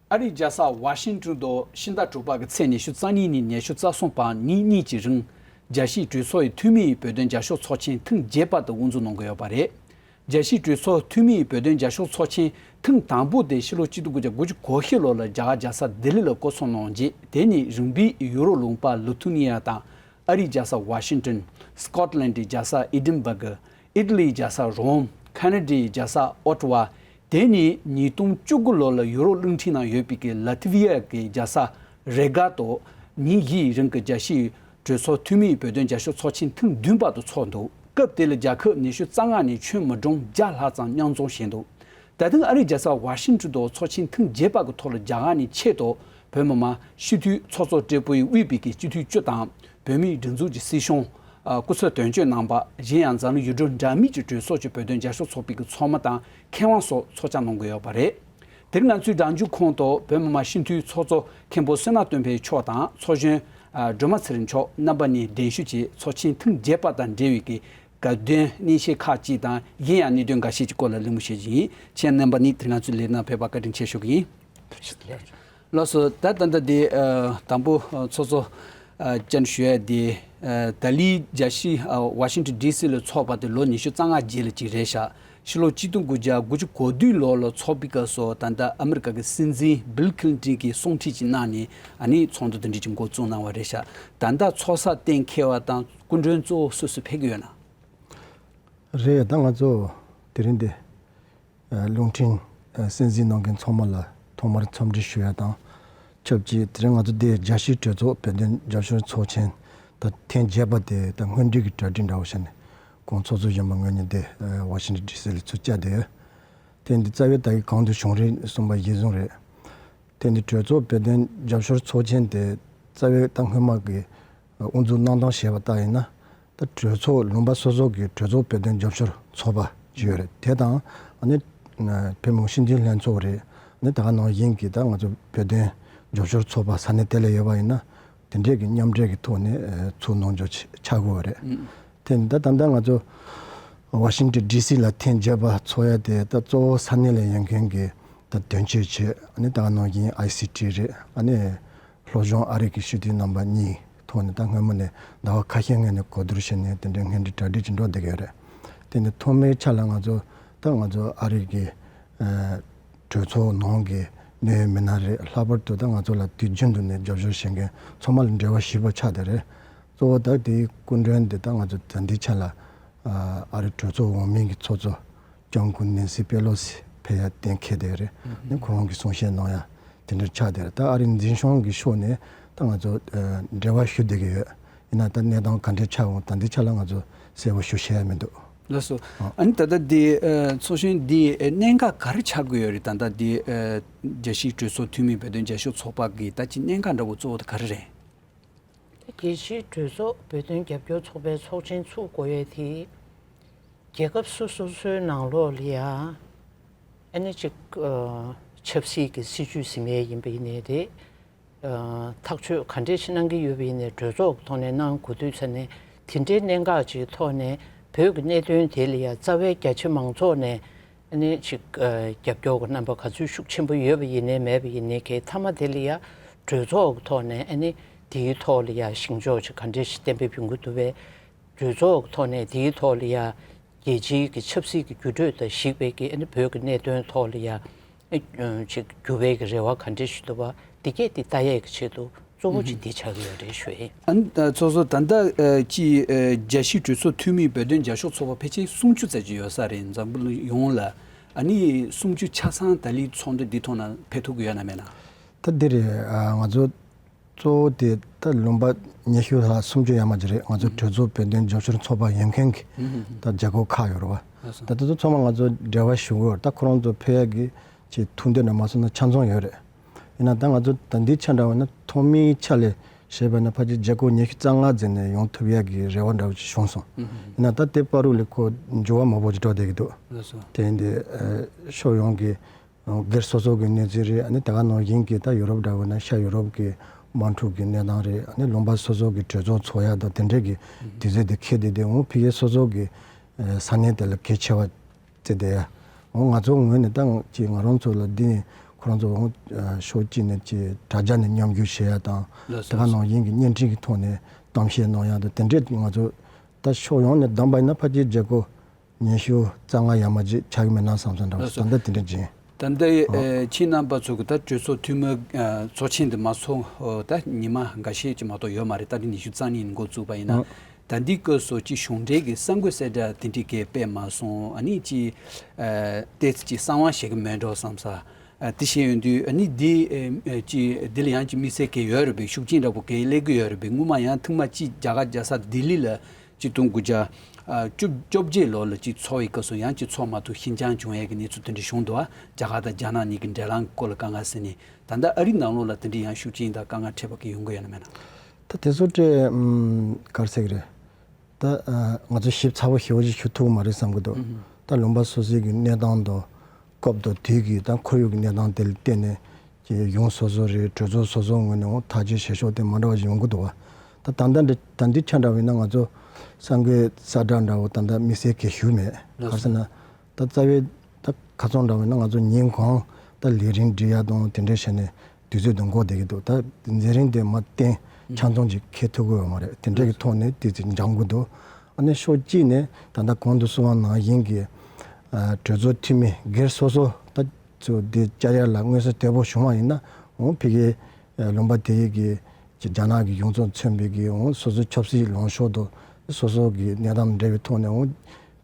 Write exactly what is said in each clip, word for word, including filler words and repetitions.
ཨ་རིའི་རྒྱལ་ས་ཝ་ཤིང་ཏོན་དུ་ཕྱི་ཟླ་དྲུག་པ་གི་ཚེས་ཉི་ཤུ་རྩ་གཉིས་ནས་ཉི་ཤུ་རྩ་གསུམ་བར་ཉིན་གཉིས་ཀྱི་རིང་རྒྱལ་སྤྱིའི་གྲོས་ཚོགས་ཀྱི་འཐུས་མིའི་བོད་དོན་རྒྱབ་སྐྱོར་ཚོགས་ཆེན་ཐེངས་བརྒྱད་པ་དེ་དབུ་འཛུགས་གནང་གི་ཡོད་པ་རེད། རྒྱལ་སྤྱིའི་གྲོས་ཚོགས་འཐུས་མིའི་བོད་དོན་རྒྱབ་སྐྱོར་ཚོགས་ཆེན་ཐེངས་དང་པོ་དེ་ཕྱི་ལོ་ཆིག་སྟོང་དགུ་བརྒྱ་དགུ་བཅུ་གོ་བཞི་ལོ་ལ་རྒྱ་གར་རྒྱལ་ས་ལྡི་ལི་ལ་སྐོང་ཚོགས་གནང་རྗེས། དེ་ནི་རིམ་པས་ཡུ་རོབ་ལུང་པ་ལི་ཐུ་ནི་ཡ་དང་ཨ་རིའི་རྒྱལ་ས་ཝ་ཤིང་ཏོན། སྐོཊ་ལན་ཌི་རྒྱལ་ས་ཨེ་ཌིན་བྷ་གྷི། ཨི་ཏི་ལིའི་རྒྱལ་ས་རོམ། ཁ་ན་ཌའི་རྒྱལ་ས་ཨོ་ཊ་ཝ། དེ་ནི་ཉིས་སྟོང་བཅུ་དགུ་ལོ་ལ་ཡུ་རོབ་གླིང་ཕྲན་ནང་ཡོད་པའི་གི་ལ་ཐི་བི་ཡ་གི་རྒྱལ་ས་རེ་གྷ་དུ་ཉིན་བཞིའི་རིང་གི་རྒྱལ་སྤྱིའི་གྲོས་ཚོགས་འཐུས་མིའི་བོད་དོན་རྒྱབ་སྐྱོར་ཚོགས་ཆེན་ཐེངས་བདུན་པ་དུ་འཚོགས་འདུག་སྐབས་དེ་ལ་རྒྱལ་ཁབ་ཉི་ཤུ་རྩ་ལྔ་ནས་ཁྱོན་མི་གྲངས་བརྒྱ་ལྷག་ཙམ་མཉམ་འཛོམས་བྱས་འདུག་ད་ཐེངས་ཨ་རིའི་རྒྱལ་ས་ཝ་ཤིང་ཏོན་དུ་ཚོགས་ཆེན་ཐེངས་བརྒྱད་པ་གི་ཐོག་ལ་རྒྱ་གར་ནས་ཆེད་དུ་བོད་མི་མང་སྤྱི་འཐུས་ཚོགས་གཙོ་སྦྲེལ་པོ་ཡིས་དབུས་པའི་གི་སྤྱི་འཐུས་བཅུ་དང་བོད་མིའི་སྒྲིག་འཛུགས་ཀྱི་སྲིད་སྐྱོང་ཨ་སྐུ་ཚབ་དོན་གཅོད་གནང་བ། གཞན་ཡང་འཛམ་གླིང་ཡུལ་གྲུ་འདྲ་མིན་གྱི་གྲོས་ཚོགས་ཀྱི་བོད་དོན་རྒྱབ་སྐྱོར་ཚོགས་པའི་གི་ཚོགས་མི་དང་མཁས་དབང་སོགས་ཚོགས་བཅར་གནང་གི་ཡོད་པ་རེད། དེ་རིང་ང་ཚོའི་སྒྲ་འཇུག་ཁང་དུ་བོད་མི་མང་སྤྱི་འཐུས་ཚོགས་གཙོ་མཁན་པོ་བསོད་ནམས་སྟོབས་འཕེལ་མཆོག་དང་ཚོགས་གཞོན་ཨ་སྒྲོལ་མ་ཚེ་རིང་མཆོག་རྣམ་པ་གཉིས་གདན་ཞུ་བྱས། ཚོགས་ཆེན་ཐེངས་བརྒྱད་པ་དང་འབྲེལ་བའི་གི་དགའ་སྟོན་གནས་བཤད་ཁག་ཅིག་དང་། གཞན་ཡང་གནད་དོན་འགའ་ཤས་ཀྱི་སྐོར་ལ་གླེང་མོལ་བྱེད་རྒྱུ་ཡིན། ཁྱེད་རྣམ་པ་གཉིས་དེ་རིང་ང་ཚོའི་ལས་རིམ་ནང་ཕེབས་པར་བཀའ་དྲིན་ཆེ་ཞུ་གི་ཡིན། ལགས་སོ། ད་ད་ལྟ་དེ་ཨ་དང་པོ་ཨ་ཚོགས་གཙོ་ཨ་བཅར་ཞུ་ཡ་དེ་ཨ་ད་ལི་རྒྱལ་སྤྱི་ཨ་ཝ་ཤིང་ཊོན་ཌི་སི་ལ་ཚོགས་པ་དེ་ལོ་ཉི་ཤུ་རྩ་ལྔ་རྗེས་ལ་ཅིག་རེད་ཤག་ཕྱི་ལོ་ཆིག་སྟོང་དགུ་བརྒྱ་དགུ་བཅུ་གོ་བདུན་ལོ་ལ་ཚོགས་པའི་སྐབས་སུ་ད་ལྟ་ཨ་མི་རི་ཀ་གི་སྲིད་འཛིན་བིལ་ཁི་ལིན་ཊོན་གྱིས་གསུང་ཁྲིད་ཅིག་གནང་ནས་ཨ་ནི་ཚོགས་འདུ་དེ་འདྲ་ཅིག་འགོ་བཙུགས་གནང་བ་རེད་ཤག་ད་ལྟ་ཚོགས་བསགས་གཏན་འཁེལ་བ་དང་སྐུ་མགྲོན་གཙོ་བོ་སུ་སུ་ཕེབས་ཀྱི་ཡོད་ན། རེད། ད་ང་ཚོ་དེ་རིང་འདི་ཨ་རླུང་འཕྲིན་ཨ་སྲིད་འཛིན་གནང་མཁན་ཚང་མ་ལ་ཐོག་མར་འཚམས་འདྲི་ཞུ་ཡ་དང་ཆབས་ཅིག་དེ་རིང་ང་ཚོ་འདི་རྒྱལ་སྤྱིའི་གྲོས་ཚོགས་བོད་དོན་རྒྱབ་སྐྱོར་ཚོགས་ཆེན་ད་ཐེངས་བརྒྱད་པ་དེ་ད་སྔོན་འགྲོའི་གི་གྲ་སྒྲིག་འདྲ་བོ་བྱས་ནས་ཁོང་ཚོགས་གཙོ་གཞོན་པ་ངོས་ནས་འདི་ཨ་ཝ་ཤིང་ཊོན་ཌི་སི་ལ་ཚུར་བཅར་བསྡད་ཡོད། དེ་འདི་རྩ་བའི་ད་གི་གང་དུ་བྱུང་རེད་གསུངས་པ་གཞིར་བཟུང་རེད། དེ་ནི་གྲོས་ཚོགས་བོད་དོན་རྒྱབ་སྐྱོར་ཚོགས་ཆེན་དེ་རྩ་བའི་ད་སྔོན་མ་གི་དབུ་འཛུགས་གནང་སྟངས་བྱས་པ་ལྟར་ཡིན་ན། ད་གྲོས་ཚོགས་ལུང་པ་སོ་སོ་གི་གྲོས་ཚོགས་བོད་དོན་རྒྱབ་སྐྱོར་ཚོགས་པ་ཅིག་ཡོད་རེད། དེ་དང་ཨ་ནི་བོད་མི་སྤྱི་འཐུས་ལྷན་ཚོགས་རེད། ཨ་ནི་ད་ག་ནང་བཞིན་གྱི་ད་ང་ཚོ་བོད་དོན་རྒྱབ་སྐྱོར་ཚོགས་པ་ས་གནས་དེ་ལ་ཡོད་པ་ཡིན་ན་དེ་འདྲས་ཀྱི་མཉམ་འབྲེལ་གྱི་ཐོག་ནས་ཚུགས་གནང་རྒྱུ་ཆགས་དགོས་པ་རེད། དེ་ནི་ད་ད་ལྟ་ང་ཚོ་ཝ་ཤིང་ཊོན་ཌི་སི་ལ་ཐེངས་བརྒྱད་པ་ཚོགས་ཡ་དེ་ད་གཙོ་བོ་ས་གནས་ལ་ཡོད་མཁན་གྱི་ད་དོན་གཅོད་བྱས། ཨ་ནི་ད་ག་ནང་བཞིན་ཨའི་སི་ཊི་རེད། ཨ་ནི་སློབ་སྦྱོང་ཨ་རི་གི་སྤྱི་འཐུས་རྣམ་པ་གཉིས་ཐོག་ནས་ད་སྔོན་མ་ནས་ཟླ་བ་ཁ་ཤས་སྔོན་ནས་གོ་བསྡུར་བྱས་ནས་དེ་འདྲའི་སྔོན་འགྲོའི་གྲ་སྒྲིག་ཅིག་འགྲོ་བསྡད་ཀྱི་ཡོད་རེད། དེ་ནི་ཐོག་མའི་ཆ་ལ་ང་ཚོ་ད་ང་ཚོ་ཨ་རི་གི་ཨ་གྲོས་ཚོགས་ནང་གི་གནད་ཡོད་མི་སྣ་རེད། ལྷག་པར་དུ་ད་ང་ཚོ་ལ་དུས་རྒྱུན་དུ་ནས་རྒྱབ་སྐྱོར་བྱེད་མཁན་ཚང་མ་ལ་འབྲེལ་བ་ཞུས་པ་ཆགས་བསྡད་རེད། གཙོ་བོ་ད་དེའི་སྐུ་མགྲོན་དེ་ད་ང་ཚོ་ད་ལྟའི་ཆ་ལ་ཨ་ཨ་རི་གྲོས་ཚོགས་འོག་མིན་གྱི་ཚོགས་གཙོ་སྐྱབས་མགོན་ནེན་སི་པེ་ལོ་སི་ཕེབས་ཡ་གཏན་འཁེལ་བསྡད་རེད། ཨ་ནི་ཁོ་རང་གིས་གསུང་བཤད་གནང་ཡ་དེ་འདྲ་ཆགས་བསྡད་རེད། ད་ཨ་རི་འཛིན་སྐྱོང་གི་ཕྱོགས་ནས་ད་ང་ཚོ་ཨ་འབྲེལ་བ་ཞུ་བསྡད་ཀྱི་ཡོད། ཡིན་ན་ད་གནས་སྟངས་ག་འདྲ་ཆགས་འོང་ད་ལྟའི་ཆ་ལ་ང་ཚོ་གསལ་པོ་ཞུ་ཤེས་ཡ་མི་འདུག་ལགས་སོ། ཨ་ནི་ད་ལྟ་འདི་ཨ་ཚོགས་གཞོན་འདི་ཨ་གནད་འགག་ག་རེ་ཆགས་ཀྱི་ཡོད་རེད། ད་ལྟ་འདི་ཨ་རྒྱལ་སྤྱིའི་གྲོས་ཚོགས་འཐུས་མི་བོད་དོན་རྒྱབ་སྐྱོར་ཚོགས་པ་གི་ད་ཅི་གནད་འགག་འདྲ་བོ་གཙོ་བོ་དེ་ག་རེ་རེད། རྒྱལ་སྤྱིའི་གྲོས་ཚོགས་བོད་དོན་རྒྱབ་སྐྱོར་ཚོགས་པའི་ཚོགས་ཆེན་ཚུགས་དགོས་ཡས་དེ། རྒྱལ་ཁབ་སོ་སོ་སོའི་ནང་ལོགས་ལ་ཡ། ཨ་ནི་ཅིག་ཨ་ཆབ་སྲིད་ཀྱི་སྲིད་ཇུས་ཟིན་ཡས་ཡིན་པ་ཡིན་ནའི་རེད། ཨ་ཐག་གཅོད་ག་འདྲས་ཤིག་གནང་གི་ཡོད་པ་ཡིན་ནའི་གྲོས་ཚོགས་ཀྱི་ཐོག་ནས་གནང་དགོས་དུས་ཙ་ནས་དེ་འདྲའི་གནད་འགག་ཅིག་ཐོག་ནས་བོད་ཀྱི་གནད་དོན་དེ་ལ་ཡ་རྩ་བའི་རྒྱ་ཆེ་མང་ཚོགས་ནས། ཨ་ནི་ཅིག་ཨ་རྒྱབ་སྐྱོར་གྱི་རྣམ་པ་ག་ཚོད་ཤུགས་ཆེན་པོ་ཡོད་པ་ཡིན་ནའི་མེད་པ་ཡིན་ནའི་གའི་མཐའ་མ་དེ་ལ་ཡ་གྲོས་ཚོགས་ཀྱི་ཐོག་ནས་ཨ་ནི་དེའི་ཐོག་ལ་ཡ་ཞིང་ཕྱོགས་ཅིག་ག་འདྲས་ཤིག་གཏན་འབེབས་ཡོང་གི་འདུག་པས། གྲོས་ཚོགས་ཀྱི་ཐོག་ནས་དེའི་ཐོག་ལ་ཡ་རྒྱལ་སྤྱིའི་གི་ཆབ་སྲིད་ཀྱི་འགྱུར་འགྲོས་དང་གཞིགས་པའི་གི་ཨ་ནི་བོད་ཀྱི་གནད་དོན་ཐོག་ལ་ཡ་ཨ་ཅིག་འགྱུར་བའི་གི་རེ་བ་ག་འདྲས་ཤིག་འདུག་པ། འདི་གས་འདི་ལྟ་ཡས་ཀྱི་ཆེད་དུ་གཙོ་བོ་གཅིག་འདི་ཆགས་ཀྱི་ཡོད་རེད་ཞུ་ཡིན། ཨ་ནི་ད་ཚོགས་གཙོ་ད་ལྟ་ཨ་ཅི་ཨ་རྒྱལ་སྤྱིའི་གྲོས་ཚོགས་འཐུས་མིའི་བོད་དོན་རྒྱབ་སྐྱོར་ཚོགས་པ་ཕལ་ཆེར་སུམ་ཅུ་ཙམ་ཅིག་ཡོད་ས་རེད། འཛམ་བུ་གླིང་ཡོངས་ལ་ཨ་ནི་སུམ་ཅུ་ཆ་ཚང་ད་ལི་ཚོགས་འདུ་འདི་ཐོག་ན་ཕེབས་ཐུབ་ཀྱི་ཡོད་ན་མེད་ན། ད་འདི་རེད། ཨ་ང་ཚོ་གཙོ་བོ་དེ་ད་ལུང་པ་ཉི་ཤུ་ལྷག་སུམ་ཅུ་ཡར་མར་ཅིག་རེད། ང་ཚོ་གྲོས་ཚོགས་བོད་དོན་རྒྱབ་སྐྱོར་ཚོགས་པ་ཡོད་མཁན་གྱི་ད་རྒྱལ་ཁབ་ཁག་ཡོད་རེད་བ། ད་དེ་ཚོ་ཚང་མ་ང་ཚོ་འབྲེལ་བ་ཞུ་དགོས་རེད། ད་ཁོ་རང་ཚོ་ཕེབས་ཡ་གི་ཅིག་ཐུགས་འདོད་ནས་མ་སོང་ན་ཆ་ཚང་ཡོད་རེད། ཡིན་ན་ད་ང་ཚོ་ད་འདི་ཆ་འདྲ་བ་ན་ཐོག་མའི་ཆ་ལས་བཤད་པ་ན་ཕལ་ཆེར་རྒྱལ་ཁབ་ཉི་ཤུ་རྩ་ལྔ་ཙམ་ནས་ཡོང་ཐུབ་ཡ་གི་རེ་བ་འདྲ་བོ་ཅིག་བྱུང་སོང་། ཡིན་ན་ད་དེ་བར་དུ་ལ་ཁོ་འགྱུར་བ་མང་པོ་ཅིག་འགྲོ་བསྡད་ཀྱི་འདུག་ལགས་སོ། དེ་འདི་ཨ་ཕྱོགས་ཡོངས་ཀྱི་སྒེར་སོ་སོ་གི་གནས་ཚུལ་རེད། ཨ་ནི་ད་ག་ནང་བཞིན་གྱི་ད་ཡུ་རོབ་འདྲ་བོ་ན་ཤར་ཡུ་རོབ་ཀྱི་དམག་འཁྲུག་གི་གནས་སྟངས་རེད། ཨ་ནི་ལུང་པ་སོ་སོ་གི་གྲོས་ཚོགས་ཚོགས་ཡ་དང་དེ་འདྲས་ཀྱི་དུས་ཚོད་དེ་འཁེལ་བསྡད་དེ་འོང་ཕ་གི་སོ་སོ་གི་ས་གནས་དེ་ལ་གལ་ཆེ་བ་བརྩི་བསྡད་ཡ། འོ་ང་ཚོ་ངོས་ནས་ད་ཅིག་ང་རང་ཚོ་ལ་འདི་ནི་ ཁོ་རང་ཚོ་འོང་ཕྱོགས་གཅིག་ནས་ཀྱི་དྲ་རྒྱ་ནས་མཉམ་ཞུགས་བྱེད་ཡ་དང་། ལགས་སོ། དེ་ག་ནང་བཞིན་གྱི་བརྙན་འཕྲིན་གྱི་ཐོག་ནས་གཏམ་བཤད་གནང་ཡ་དང་། དེ་འདྲས་ང་ཚོ་ད་ཕྱོགས་ཡོངས་ནས་བདམས་པ་ཡིན་ན་ཕལ་ཆེར་བརྒྱ་དགུ་ཉི་ཤུ་རྩ་ལྔ་ཡར་མར་ཅིག་ཆགས་ཀྱི་མེད་ན་བསམ་བསམ་འདྲ་བོ། ལགས་སོ། ད་ལྟ་དེ་འདྲ་ཅིག་ད་ལྟ་ཨ་ཁྱེད་རྣམ་པ་ཚོ་གི་ད་གྲོས་ཚོགས་འཐུས་མི་ཚོགས་ཆེན་འདི་མ་ཚོགས་ད་ཉི་མ་འགའ་ཤས་ཅིག་མ་གཏོགས་ཡོད་མ་རེད། ད་ལྟ་ཉི་ཤུ་རྩ་གཉིས་ནས་འགོ་བཙུགས་པ་ཡིན་ན། ཨ་ད་འདི་སྐབས་སུ་ཅིག་གཞུང་འབྲེལ་གྱི་གསར་འགོད་གསལ་བསྒྲགས་དེ་འདྲའི་གས་སྤེལ་མ་སོང་། ཨ་ནི་ཅིག་ཨ་ཏོག་ཙམ་ཅིག་གསང་བ་བཤད་ཀྱི་མེད་འགྲོ་བསམ་ས། ཨ་དེ་བཤད་ཡོང་དུས་ཨ་ནི་འདི་ཨ་ཅིག་འདི་ལ་ཡང་ཅིག་དམིགས་བསལ་གས་ཡོད་རེད་པས། ཤུགས་རྐྱེན་འདྲ་པོ་གས་སླེབས་ཀྱི་ཡོད་རེད་པས། སྔོན་མ་ཡང་ཐེངས་མ་གཅིག་རྒྱ་གར་རྒྱལ་ས་ལྡི་ལི་ལ་ཆིག་སྟོང་དགུ་བརྒྱ་ཨ་བཅོ་བཅོ་བརྒྱད་ལོ་ལ་ཅིག་ཚོགས་པའི་སྐབས་སུ་ཡང་ཅིག་ཚོགས་མ་ཐུབ་ཤིན་སྦྱངས་བྱུང་ཡས་ཀྱི་གནས་ཚུལ་དེ་འདྲ་བྱུང་འདུག་བ། རྒྱ་གར་དང་རྒྱ་ནག་གཉིས་ཀྱི་འབྲེལ་ལམ་སྐོར་ལ་དཀའ་ངལ་ཟེར་ནས། ད་ལྟ་ཨ་རི་ནང་ལོགས་ལ་དེ་འདྲའི་ཡང་ཤུགས་རྐྱེན་དང་དཀའ་ངལ་འཕྲད་པ་གི་ཡོང་གི་ཡོད་ན་མེད་ན། ད་དེ་ཚོ་ཏྲེ་ཨམ་ག་རེ་ཟེར་གི་རེད། ད་ཨ་ང་ཚོ་ཞིབ་ཚགས་པོ་ཞེ་པོ་ཅིག་ཞུ་ཐུབ་མ་རེད་བསམ་གི་འདུག་ཨུ་ཧུམ། ད་ལུང་པ་སོ་སོའི་གི་གནས་སྟངས་དང་སྐབས་དང་དུས་ཀྱི་ད་ཁོར་ཡུག་གི་གནས་སྟངས་དེ་ལ་བརྟེན་ནས་ཀྱི་གཞུང་སོ་སོ་རེད། གྲོས་ཚོགས་སོ་སོའི་ངོས་ནས་འོང་ཐག་གཅོད་བྱེད་ཕྱོགས་དེ་མ་འདྲ་བ་ཞིག་ཡོང་གི་འདུག་བ། ད་ད་ལྟ་འདི་ད་འདི་ཆ་འདྲ་བ་ཡིན་ན་ང་ཚོ་གསར་འགོད་གསལ་བསྒྲགས་འདྲ་བོ་ད་ལྟ་དམིགས་བསལ་གྱི་ཞུས་མེད། ག་རེ་ཟེར་ན། ད་རྩ་བའི་ད་ཁ་སང་འདྲ་བ་ཡིན་ན་ང་ཚོ་ཉིན་གང་ད་ལས་རིམ་སྒྲིག་ཡ་དང་དེ་འདྲ་བྱས་ནས་དུས་ཚོད་དུ་འགོར་བསྡད་ཀྱི་འདུག་ད་མཛད་རིམ་དེ་མ་བསྟན་ཆ་ཚང་ཅིག་འཁེལ་ཐུབ་ཀྱི་ཡོད་མ་རེད། དེ་འདྲ་གི་ཐོག་ནས་དུས་ཚོད་འགྱངས་ཀྱི་འདུག་ཨ་ནི་ཕྱོགས་གཅིག་ནས་ད་ལྟ་གོང་དུ་གསུངས་པ་ནང་བཞིན་གྱི་ཨ་གྲོས་ཚོགས་འཐུས་མི་སྒེར་སོ་སོ་ད་ཚོ་འདི་བཅར་ཡ་ལ་མངོན་གསལ་དོད་པོ་བྱུང་བ་ཡིན་ན། འོང་ཕ་གིའི་ལུང་པ་དེ་ཡི་གི་རྒྱ་ནག་གི་གཞུང་ཚབ་མཚོན་པའི་གི་འོང་སོ་སོའི་ཆབ་སྲིད་ལངས་ཕྱོགས་དང་སོ་སོ་གི་གནས་སྟངས་འབྲེལ་བའི་ཐོག་ནས་འོང་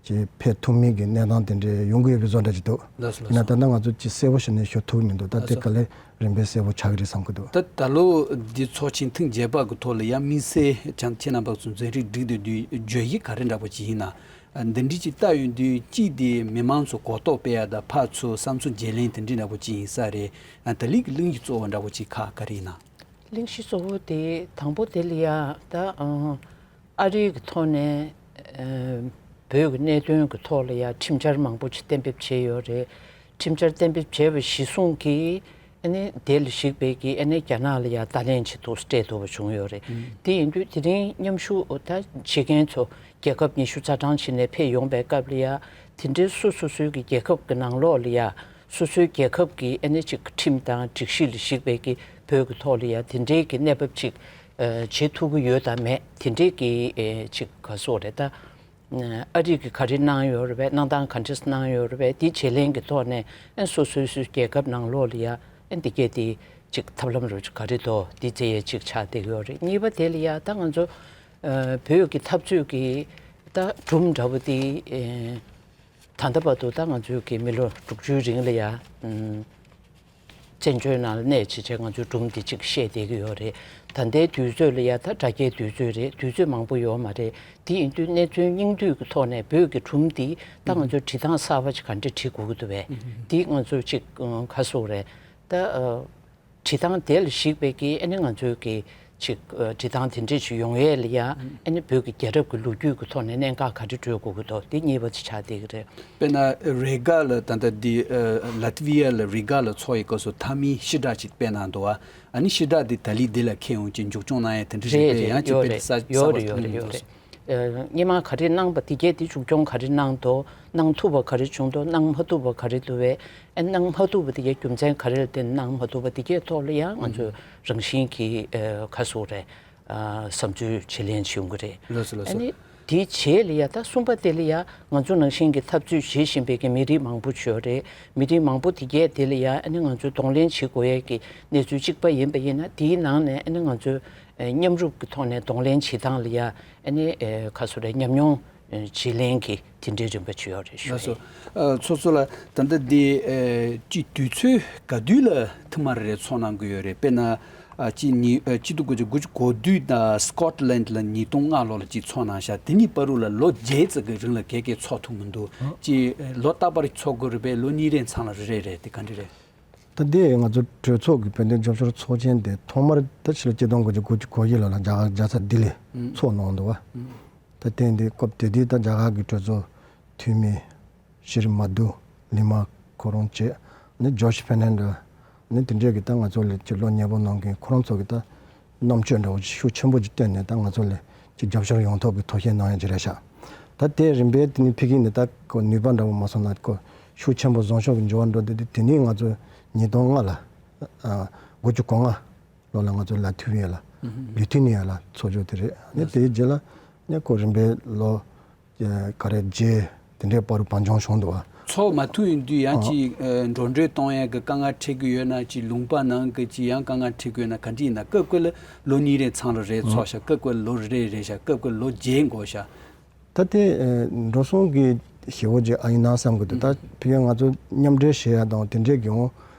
ཅིག་ཕེབས་ཐུབ་མིན་གྱི་གནས་སྟངས་དེ་འདྲ་ཡོང་གི་ཡོད་པའི་བཟོ་འདྲ་ཅིག་འདུག་ལགས་སོ། ཡིན་ན་ད་ལྟ་ང་ཚོ་ཅིག་གསལ་པོ་ཞིག་ནས་ཞུ་ཐུབ་ཀྱི་མི་འདུག་ད་དེ་ག་ལེ་རིམ་པས་གསལ་པོ་ཆགས་ཀྱི་རེད་བསམ་གྱི་འདུག་ད་ད་ལོ་འདི་ཚོགས་ཆེན་ཐེངས་བརྒྱད་པ་གི་ཐོག་ལ་ཡང་དམིགས་བསལ་ཁྱེད་རྣམ་པ་ཚོ་མཛད་རིམ་བསྒྲིགས་བསྡད་དུས་བརྗོད་གཞི་ག་རེ་འདྲ་པོ་ཅིག་ཡིན་ན། འདི་འདྲ་ཅིག་བལྟ་ཡོང་དུས་གཅིག་དེ་མི་མང་ཚོ་གོ་རྟོགས་སྤེལ་ཡ་དང་ཕར་ཚུར་བསམ་ཚུལ་བརྗེ་ལེན་དེ་འདྲ་འདྲ་པོ་ཅིག་ཡིན་ས་རེད། ད་ལིག་གི་གླེང་གཞི་གཙོ་བོ་འདྲ་པོ་ཅིག་ཁག་ག་རེ་ཡིན་ན། གླེང་གཞི་གཙོ་བོ་དེ་དང་པོ་དེ་ལ་ཡ་ད་ཨ་རིའི་གི་ཐོག་ནས་ཨ་བོད་ཀྱི་གནད་དོན་གྱི་ཐོག་ལ་ཡ་ཁྲིམས་འཆར་མང་པོ་ཅིག་གཏན་འབེབས་བྱས་ཡོད་རེད། ཁྲིམས་འཆར་གཏན་འབེབས་བྱས་པ་གཞིར་བཟུང་གིས་ཨ་ནི་དེ་ལ་གཞིགས་པའི་གི་ཨ་ནི་རྒྱ་ནག་ལ་ཡ་བརྡ་ལན་ཅིག་འདུག་སྤྲད་ཐུབ་པ་བྱུང་ཡོད་རེད། དེ་ཡིན་དུས་དེ་རིང་མཉམ་ཞུགས་ད་བྱེད་མཁན་ཚོ་རྒྱལ་ཁབ་ཉི་ཤུ་རྩ་གྲངས་ཕྱིན་ནས་ཕེབས་ཡོང་པའི་སྐབས་ལ་ཡ། དེ་འདྲའི་སོ་སོ་སོའི་གི་རྒྱལ་ཁབ་ཀྱི་ནང་ལོགས་ལ་ཡ་སོ་སོའི་རྒྱལ་ཁབ་ཀྱི་ཨ་ནི་ཅིག་ཁྲིམས་དང་སྒྲིག་གཞི་ལ་གཞིགས་པའི་གི་བོད་ཀྱི་ཐོག་ལ་ཡ་དེ་འདྲའི་གི་གནས་བབ་ཅིག་ཨ་བྱེད་ཐུབ་ཀྱི་ཡོད་དམ་མེད་དེ་འདྲའི་གི་ཨ་ཅིག་ག་སོགས་རེད་ད། ཨ་རི་གི་ག་རེ་གནང་ཡོད་རེད་པས། གནང་སྟངས་ག་འདྲས་གནང་ཡོད་རེད་པས། དེ་བརྗེ་ལེན་གྱི་ཐོག་ནས་ཨ་སོ་སོའི་སོའི་རྒྱལ་ཁབ་ནང་ལོགས་ལ་ཡ་ཨ་འདི་གས་དེ་ཅིག་ཐབས་ལམ་རུ་ག་རེ་འདུག་འདི་བཙལ་ཡས་ཅིག་ཆགས་བསྡད་ཀྱི་ཡོད་རེད། གཉིས་པ་དེ་ལ་ཡ་ད་ང་ཚོ་ཨ་བོད་ཀྱི་འཐབ་རྩོད་ཀྱི་ད་སྒྲོམ་འདྲ་བོ་དེ་ཨ་ད་ལྟ་བར་དུ་ད་ང་ཚོའི་གི་མི་ལོ་དྲུག་ཅུའི་རིང་ལ་ཡ་ཨ་བཙན་བྱོལ་ནང་ལ་གནས་བྱེད་བྱས་ང་ཚོའི་སྒྲོམ་འདི་གཅིག་བཤད་བསྡད་ཀྱི་ཡོད་རེད། ད་ལྟའི་དུས་ཚོད་ལ་ཡ་ད་དྲ་རྒྱའི་དུས་ཚོད་རེད། དུས་ཚོད་མང་པོ་ཡོད་མ་རེད། དེ་ཡིན་དུས་གནས་ཚུལ་སྙིང་བསྡུས་ཀྱི་ཐོག་ནས་བོད་ཀྱི་སྒྲོམ་འདི་ད་ང་ཚོའི་བྲིས་ཐངས་གསར་པ་ཅིག་ག་འདྲ་བྲིས་དགོས་ཀྱི་འདུག་བས། འདི་ང་ཚོ་ཅིག་ཨ་ག་སོགས་རེད་ད། ཨ་བྲིས་ཐངས་དེ་ལ་གཞིགས་པའི་གི་ཨ་ནི་ང་ཚོའི་གི་ཅིག་ཨ་བྲིས་ཐངས་དེ་འདྲས་ཅིག་ཡོང་ཡས་ལ་ཡ་ཨ་ནི་བོད་ཀྱི་རྒྱལ་རབས་ཀྱི་ལོ་རྒྱུས་ཀྱི་ཐོག་ནས་གནད་འགག་ག་རེ་འགྲོ་དགོས་ཀྱི་འདུག་དེ་གཉིས་པ་ཅིག་ཆགས་བསྡད་ཀྱི་རེད། དཔེར་ན་རི་ག་ལ་ད་ལྟ་འདི་ཨ་ལ་ཏི་ཝི་ཡ་ལ་རི་ག་ལ་ཚོགས་ཡི་སྐབས་སུ་མཐའ་མའི་ཕྱི་བསྒྲགས་ཅིག་སྤེལ་གནང་འདུག་བ། ཨ་ནི་ཕྱི་བསྒྲགས་འདི་ད་ལི་འདི་ལ་འཁེལ་ཡོང་ཅིག་མཇུག་སྐྱོང་གནང་ཡ་དེ་འདྲ་རེད་རེད་རེད་ཡང་ཅིག་ཡོད་དཔེ་རེད་གསར་ཡོད་གསར་པ་རེད་ཡོད་ཅིག་རེད་གནང་ཡོད་ཡོད་རེད། ཨ་སྔོན་མ་ག་རེ་གནང་པ་དེ་གས་དེ་མཇུག་སྐྱོང་ག་རེ་གནང་འདུག་གནང་ཐུབ་པ་ག་རེ་བྱུང་འདུག་གནང་མ་ཐུབ་པ་ག་རེ་འདུག་བས། ཨ་གནང་མ་ཐུབ་པ་དེ་གས་རྒྱུ་མཚན་ག་རེ་ལ་བརྟེན་གནང་མ་ཐུབ་པ་དེ་གས་ཐོག་ལ་ཡང་ང་ཚོས་རང་བཞིན་གྱིས་ཨ་ག་སོགས་རེད། ཨ་བསམ་ཚུལ་བརྗེ་ལེན་བྱུང་གི་རེད། ལགས་སོ་ལགས་ཨ་སོ། ནི་དེའི་རྗེས་ལ་ཡ་ད་གསུམ་པ་དེ་ལ་ཡ་ང་ཚོ་ནང་བཞིན་གྱི་འཐབ་རྩོད་བྱེད་བཞིན་པའི་གི་མི་རིགས་མང་པོ་ཡོད་རེད། མི་རིགས་མང་པོ་དེ་གས་དེ་ལ་ཡ་ཨ་ནི་ང་ཚོས་གདོང་ལེན་བྱེད་དགོས་ཡས་ཀྱི་གནས་ཚུལ་གཅིག་པ་ཡིན་པ་ཡིན་ན། དེའི་ནང་ནས་ཨ་ནི་ང་ཚོས་ཨ་མཉམ་རུབ་ཀྱི་ཐོག་ནས་གདོང་ལེན་བྱེད་སྟངས་ལ་ཡ་ཨ་ནི་ཨ་ག་སོགས་རེད། ཉམས་མྱོང་ཨ་བརྗེ་ལེན་གྱི་དེ་འདྲའི་རིམ་པ་ཅིག་ཡོད་རེད་ཞུ་ལགས་སོ། ཡིན། ཨ་ཚོགས་གཙོ་ལགས་ད་ལྟ་འདི་ཨ་ཅིག་དུས་ཚོད་ག་དུས་ལ་ཐེངས་མ་རེ་རེ་ཚོགས་གནང་གི་ཡོད་རེད། དཔེར་ན་ཨ་ཅིག་ཉི་ཨ་སྤྱི་ཟླ་དགུ་བཅུ་གོ་བདུན་དང་སི་ཀོཊ་ལན་ལ་ཉིས་སྟོང་ལྔ་ལོ་ལ་ཅིག་ཚོགས་གནང་ཤག་དེ་གཉིས་བར་དུ་ལ་ལོ་བརྒྱད་ཙམ་གྱི་རིང་ལ་གས་གས་ཚོགས་ཐུབ་མི་འདུག་ཨ་ཅིག་ཨ་ལོ་རྟག་པར་ཚོགས་དགོས་རེད་པས། ལོ་གཉིས་རེའི་མཚམས་ལ་རེ་རེ་རེད། དེ་ག་འདྲ་རེད། ད་ལྟའི་ང་ཚོ་གྲོས་ཚོགས་ཀྱི་བོད་དོན་རྒྱབ་སྐྱོར་ཚོགས་ཆེན་དེ་ཐོག་མར་ད་ཕྱི་ལོ་ཆིག་སྟོང་དགུ་བརྒྱ་དགུ་བཅུ་གོ་བཞི་ལོ་ལ་རྒྱ་གར་རྒྱལ་ས་ལྡི་ལི་ཚོགས་གནང་འདུག་བ། ད་ཐེངས་འདི་སྐབས་དེ་དུས་ད་རྒྱ་གར་གྱི་གྲོས་ཚོགས་འཐུས་མི་ཤྲི་མ་དྷུ་ལི་མ་ཁོ་རང་བཅས་ནི་ཇོརྗ་ཕེར་ནན་ཌེ་ནི་དེ་འདྲས་ཀྱི་ད་ང་ཚོ་ལ་ཅིག་བློ་ཉེ་པོ་གནང་མཁན་ཁོ་རང་ཚོ་གི་ད་རྣམ་དཔྱོད་འདྲ་བོ་ཅིག་ཤུགས་ཆེན་པོ་ཅིག་བཏོན་ནས་ད་ང་ཚོ་ལ་ཅིག་རྒྱབ་སྐྱོར་ཡོང་ཐབས་ཀྱི་ཐབས་ཤེས་གནང་ཡ་ཅིག་རེད་ཤག་ད་དེ་རིམ་པས་དེ་ནི་ཕ་གི་ནས་ད་ཁོ་ནུས་པ་འདྲ་བོ་མ་སོང་ན་ཁོ་ཤུགས་ཆེན་པོ་བཟང་ཤོས་ཀྱི་འགྱུར་བ་འགྲོ་དེ་དེ་དེ་ནི་ང་ཚོ་ ཉིས་སྟོང་ལྔ་ལ་ཨ་དགུ་བཅུ་གོ་ལྔ་ལོ་ལ་ང་ཚོ་ལ་ཐུ་ཡ་ལ་ལུ་ཐི་ནི་ཡ་ལ་ཚོགས་ཆོས་དེ་རེད། ནི་དེའི་རྗེས་ལ་ནི་ཁོ་རིམ་པས་ལོ་ག་རེ་བརྒྱད་དེ་འདྲའི་བར་དུ་བང་ཆུང་བྱུང་འདུག་བ། ཚོགས་མ་ཐུབ་ཡོང་དུས་ཡང་ཅིག་འགྲོ་གྲོན་གཏོང་ཡ་གི་དཀའ་ངལ་འཕྲད་ཀྱི་ཡོད་ན། ཅིག་ལུང་པ་ནང་གི་ཅིག་ཡང་དཀའ་ངལ་འཕྲད་ཀྱི་ཡོད་ན། ག་འདྲ་ཡིན་ན་སྐབས་སྐབས་ལ་ལོ་གཉིས་རེ་ཚང་ལ་རེ་ཚོགས་ཤག་སྐབས་སྐབས་ལ་ལོ་རེ་རེ་ཤག་སྐབས་སྐབས་ལ་ལོ་བརྒྱད་འགོར་ཤག་ད་དེ་འགྲོ་སོང་གི་ཞེ་བོ་ཅིག་ཨ་ཡིན་ན་བསམ་གི་འདུག་ད་ཕ་གིར་ང་ཚོ་མཉམ་འབྲེལ་བྱེད་ཡ་དང་དེ་འདྲའི་གི་འོང་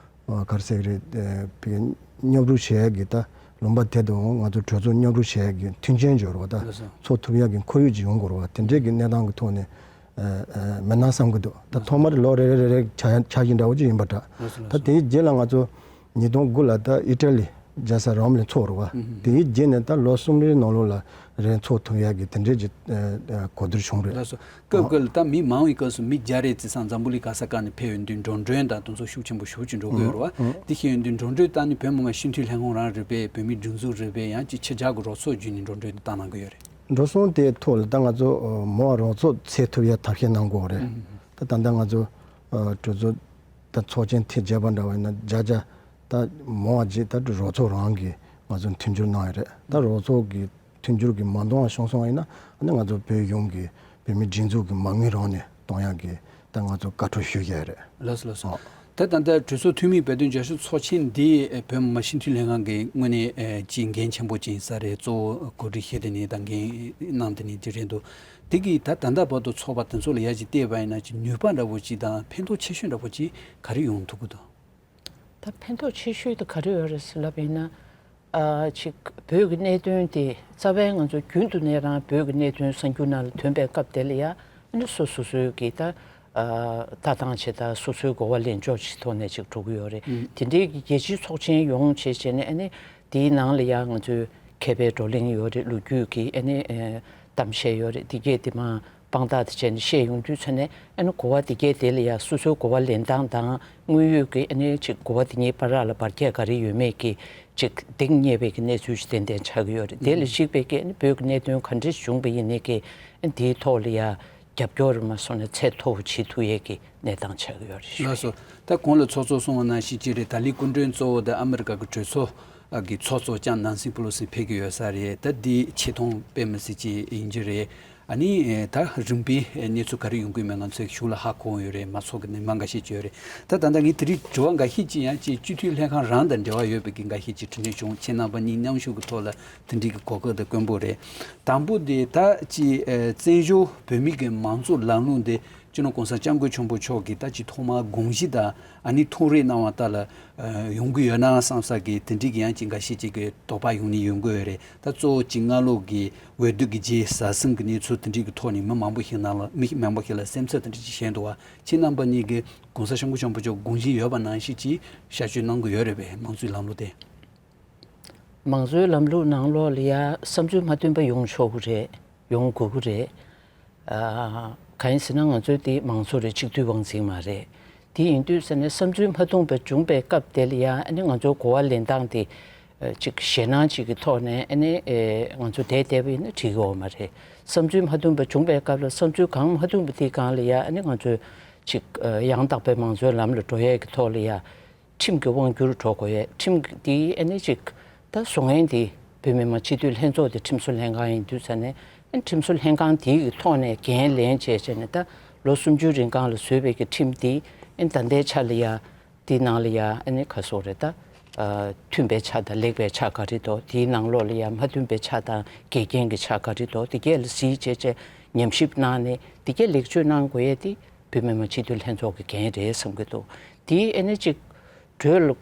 ག་རེ་ཟེར་གི་རེད། ཕ་གིར་མཉམ་རུབ་བྱེད་ཡ་གི་ད་ལུང་པ་དེ་དང་ང་ཚོ་གྲོས་ཚོགས་མཉམ་རུབ་བྱེད་ཡ་གི་མཐུན་རྐྱེན་སྦྱོར་བ་ད་ཚོགས་ཐུབ་ཡ་གི་ཁོར་ཡུག་ཅིག་ཡོང་དགོས་རེད་བ། དེ་འདྲའི་གི་གནས་སྟངས་གི་ཐོག་ནས་མེད་ན་བསམ་གི་འདུག་ད་ཐོག་མར་ལོ་རེ་རེ་རེ་རེ་ཆགས་ཆགས་ཀྱི་འདྲ་བོ་ཅིག་ཡིན་པ་འདྲ། ད་དེའི་རྗེས་ལ་ང་ཚོ་ཉིས་སྟོང་དགུ་ལ་ད་ཨི་ཊ་ལི་རྒྱལ་ས་རོམ་ལ་ཚོགས་རེད་བ། དེའི་རྗེས་ནས་ད་ལོ་གསུམ་རེའི་ནང་ལོགས་ལ་རེ་ཚོགས་ཐུབ་ཡག་གི་དེ་འདྲའི་གི་གོ་བསྡུར་བྱུང་རེད། ལགས་སོ། སྐབས་འགའ་ལ་ད་མི་མང་བའི་སྐབས་སུ་མི་བརྒྱ་རེ་བརྩི་ཙང་འཛམ་བུ་གླིང་ག་ས་ག་ནས་ཕེབས་ཡོང་དུས་འགྲོ་གྲོན་དང་དེ་ཚོ་ཤུགས་ཆེན་པོ་ཞེ་པོ་ཅིག་འགྲོ་གི་ཡོད་རེད་བ། དེ་བཤད་ཡོང་དུས་འགྲོ་གྲོན་བཏང་ནས་བོད་མི་མང་སྤྱི་འཐུས་ལྷན་ཁང་རང་རེད་པས། བོད་མིའི་སྒྲིག་འཛུགས་རེད་པས། ཡང་ཅིག་ཕྱི་རྒྱལ་གི་རོགས་ཚོགས་བརྒྱུད་ནས་འགྲོ་གྲོན་དེ་བཏང་གནང་གི་ཡོད་རེད། འགྲོ་སོང་དེའི་ཐོག་ལ་ད་ང་ཚོ་མོ་རོགས་ཚོགས་ཚད་ཐུབ་ཡ་ཐབས་ཤེས་གནང་དགོས་རེད། ད་ད་ལྟ་ང་ཚོ་གྲོས་ཚོགས་ད་ཚོགས་ཆེན་ཐེངས་བརྒྱད་པ་འདྲ་བ་ཡིན་ན་བརྒྱ་ཆ་ད་མང་བ་ཅིག་ད་རོགས་ཚོགས་རང་གིས་ང་ཚོ་མཐུན་འགྱུར་གནང་ཡོད་རེད། ད་རོགས་ཚོགས་ཀྱི་མཐུན་འགྱུར་གྱི་མ་འདང་བ་བྱུང་སོང་བ་ཡིན་ན་ཨ་ནི་ང་ཚོ་བོད་གཞུང་གི་བོད་མི་སྒྲིག་འཛུགས་ཀྱི་མ་དངུལ་རང་ནས་གཏོང་ཡག་གི་ད་ང་ཚོ་བཀའ་འཁྲོལ་ཞུ་ཡ་རེད། ལགས་སོ་ལགས་སོ། ད་ད་ལྟ་གྲོས་ཚོགས་འཐུས་མི་བར་དོན་བརྗོད་གཞི་ཚོགས་ཆེན་འདི་བོད་མི་མང་སྤྱི་འཐུས་ལྷན་ཁང་གི་དངོས་གནས་ཅིག་འགན་ཆེན་པོ་ཅིག་ཡིན་ས་རེད། གཙོ་བོ་གོ་སྒྲིག་བྱས་དེ་ནས་ད་འགན་གནང་དེ་ནས་ཅིག་རེད་འདུག་དེ་གིས་ད་ད་ལྟ་བར་དུ་ཚོགས་པ་དེ་ཚོ་ལ་ཡ་ཅིག་བལྟས་པ་ཡིན་ན་ཅིག་ནུས་པ་འདྲ་བོ་ཅིག་དང་ཕན་ཐོགས་ཆེ་ཤོས་འདྲ་བོ་ཅིག་ག་རེ་ཡོང་ཐུབ་ཀྱི་འདུག་ད་ཕན་ཐོགས་ཆེ་ཤོས་དེ་ག་རེ་ཡོད་རེད་ཟེར་ལབ་ཡིན་ན། ཨ་ཅིག་བོད་ཀྱི་གནད་དོན་དེ་རྩ་བའི་ང་ཚོ་རྒྱུན་དུ་ནས་རང་བོད་ཀྱི་གནད་དོན་གསར་འགྱུར་ནང་ལ་ཐོན་པའི་སྐབས་དེ་ལ་ཡ་ཨ་ནི་སོ་སོ་སོའི་གི་ད་ཨ་ལྟ་སྟངས་བྱེད་ད་སོ་སོའི་གོ་བ་ལེན་ཕྱོགས་ཅིག་ཐོག་ནས་ཅིག་འགྲོ་གི་ཡོད་རེད། དེ་འདྲའི་གི་རྒྱལ་སྤྱིའི་ཚོགས་ཆེན་ཡོང་བྱས་བྱས་ནས་ཨ་ནི་དེའི་ནང་ལ་ཡ་ང་ཚོའི་མཁས་པའི་བགྲོ་གླེང་ཡོད་རེད། ལོ་རྒྱུས་ཀྱི་ཨ་ནི་ཨ་གཏམ་བཤད་ཡོད་རེད། དེ་གས་དེ་མ་དཔང་རྟགས་དེ་བྱས་ནས་བཤད་ཡོང་དུས་ཚོད་ནས་ཨ་ནི་གོ་བ་དེ་གས་དེ་ལ་ཡ་སོ་སོའི་གོ་བ་ལེན་སྟངས་དང་དངོས་ཡོད་ཀྱི་ཨ་ནི་ཅིག་གོ་བ་དེ་གཉིས་བར་ལ་བར་ཁྱད་ག་རེ་ཡོད་མེད་ཀྱི་ཅིག་གདེང་རྙེད་པའི་གི་གནས་ཚུལ་ཞིག་ཏན་ཏན་ཆགས་ཀྱི་ཡོད་རེད། དེ་ལ་གཞིགས་པའི་གི་ཨ་ནི་བོད་ཀྱི་གནད་དོན་ག་འདྲ་བྱུང་བ་ཡིན་ནའི་གི་ཨ་ནི་དེའི་ཐོག་ལ་ཡ་རྒྱབ་སྐྱོར་མ་སོང་ན་ཚད་མཐོ་བོ་བྱེད་ཐུབ་ཡས་ཀྱི་གནས་སྟངས་ཆགས་ཀྱི་ཡོད་རེད། ལགས་སོ། ད་གོང་ལ་ཚོགས་གཙོ་གསུངས་པ་ནང་བཞིན་ཅིག་རེད། ད་ལི་སྐུ་མགྲོན་གཙོ་བོ་དེ་ཨ་མི་རི་ཀ་གི་གྲོས་ཚོགས་ཀྱི་ཚོགས་གཙོ་ལྕམ་ནན་སི་པེ་ལོ་སི་ཕེབས་ཀྱི་ཡོད་ས་རེད། ད་འདི་ཆེ་མཐོང་དཔེ་མི་སྲིད་ཅིག་ཡིན་གྱི་རེད། ཨ་ནི་ད་རིམ་པས་གནས་ཚུལ་ག་རེ་ཡོང་གི་མེད་ང་ཚོས་གཞུག་ལ་ཧ་གོ་ཡོད་རེད། མ་ཚོགས་ཀྱི་ཉི་མ་འགའ་ཤས་ཅིག་ཡོད་རེད། ད་ད་ལྟ་ངས་དེ་རིང་དྲི་བ་འགའ་ཤས་ཅིག་ཡང་ཅིག་སྤྱི་འཐུས་ལྷན་ཁང་རང་དང་འབྲེལ་བ་ཡོད་པའི་གི་འགའ་ཤས་ཅིག་དྲི་འདོན་བྱུང་། ཁྱེད་རྣམ་པ་གཉིས་མཉམ་ཞུགས་ཀྱི་ཐོག་ལ་དེ་འདྲའི་གི་གོ་སྐབས་དེ་དཀོན་པོ་རེད། དང་པོ་དེ་ད་ཅིག་བཙན་བྱོལ་བོད་མི་གི་མང་གཙོ་ལམ་ལུགས་འདི་སྤྱི་ནོར་༸གོང་ས་༸སྐྱབས་མགོན་ཆེན་པོ་མཆོག་གིས་ད་ཅིག་ཐོག་མར་དགོངས་གཞི་དང་ཨ་ནི་ཐུགས་རེ་གནང་བ་ལྟར་ལ་ཡོང་གི་ཡོད་ན་བསམ་ས་གི་དེ་འདྲའི་གི་ཡང་ཅིག་འགའ་ཤས་ཅིག་གི་དོགས་པ་ཡོང་ནི་ཡོང་གི་ཡོད་རེད། ད་གཙོ་བོ་ཅིག་སྔ་ལོགས་ཀྱི་འོས་བསྡུ་གི་རྗེས་ཟ་ཟིང་གི་གནས་ཚུལ་དེ་འདྲའི་གི་ཐོག་ནས་མི་མང་པོ་ཞིག་ནང་ལ་མི་མང་པོ་ཞིག་ལ་སེམས་འཚབ་དེ་འདྲ་ཅིག་བྱས་འདུག་བ། ཁྱེད་རྣམ་པ་གཉིས་ཀྱིས་༸གོང་ས་༸སྐྱབས་མགོན་ཆེན་པོ་མཆོག་དགོངས་གཞི་ཡོད་པ་ནང་བཞིན་ཅིག་བསྐྱར་བཅོས་གནང་གི་ཡོད་རེད་པས། མང་གཙོའི་ལམ་ལུགས་ནང་ལོགས་ལ། མང་གཙོའི་ལམ་ལུགས་ནང་ལོགས་ལ་ཡ་བསམ་ཚུལ་མ་མཐུན་པ་ཡོང་ཆོག་གི་རེད། ཡོང་དགོས་ཀྱི་རེད། ཨ་གང་ཡིན་ཟེར་ན་ང་ཚོའི་དེ་མང་གཙོ་རེད། གཅིག་སྡུད་དབང་འཛིན་མ་རེད། དེ་ཡིན་དུས་ཟེར་ནས་བསམ་ཚུལ་མ་མཐུན་པ་བྱུང་པའི་སྐབས་དེ་ལ་ཡང་ཨ་ནི་ང་ཚོའི་གོ་བ་ལེན་སྟངས་དེ་ཨ་ཅིག་ཞེད་སྣང་ཅིག་གི་ཐོག་ནས་ཨ་ནི་ཨེ་ང་ཚོ་བསྡད་བསྡད་པ་ཡིན་ན་འགྲིག་གི་ཡོད་མ་རེད། བསམ་ཚུལ་མ་མཐུན་པ་བྱུང་པའི་སྐབས་ལ་བསམ་ཚུལ་གང་མ་མཐུན་པ་དེའི་སྒང་ལ་ཡང་ཨ་ནི་ང་ཚོས་ཅིག་ཨ་ཡང་དག་པའི་མང་གཙོའི་ལམ་ལ་འགྲོ་ཡས་ཀྱི་ཐོག་ལ་ཡང་ཁྲིམས་ཀྱི་དབང་སྒྱུར་འགྲོ་དགོས་ཡས། ཁྲིམས་འདིའི་ཨ་ནི་ཅིག་ད་བཟོ་མཁན་འདི་བོད་མི་མང་སྤྱི་འཐུས་ལྷན་ཚོགས་དེ་ཁྲིམས་བཟོ་ལྷན་ཁང་ཡིན་དུས་ཙ་ནས་ཨ་ནི་ཁྲིམས་བཟོ་ལྷན་ཁང་དེའི་གི་ཐོག་ནས་འགན་ལེན་བྱས་བྱས་ནས་ད་ལོ་སུམ་ཅུའི་རིང་སྒང་ལ་བཟོས་པའི་གི་ཁྲིམས་འདི་ཨ་ནི་ད་ལྟའི་ཆ་ལ་ཡ་འདི་ནང་ལ་ཡ་ཨ་ནི་ག་སོགས་རེད། ད་ཨ་མཐུན་པའི་ཆ་དང་ལེགས་པའི་ཆ་ག་རེ་འདུག་དེའི་ནང་ལོགས་ལ་ཡ་མ་མཐུན་པའི་ཆ་དང་འགལ་རྐྱེན་གྱི་ཆ་ག་རེ་འདུག་དེ་གས་ལ་གཟིགས་བྱས་བྱས་ཉམས་ཞིབ་གནང་ནས་དེ་གས་ལེགས་བཅོས་གནང་དགོས་ཡས་དེ་བོད་མི་མང་སྤྱི་འཐུས་ལྷན་ཚོགས་ཀྱི་འགན་རེད་བསམ་གྱི་འདུག་དེའི་ཨ་ནི་ཅིག་གྲོས་ལ་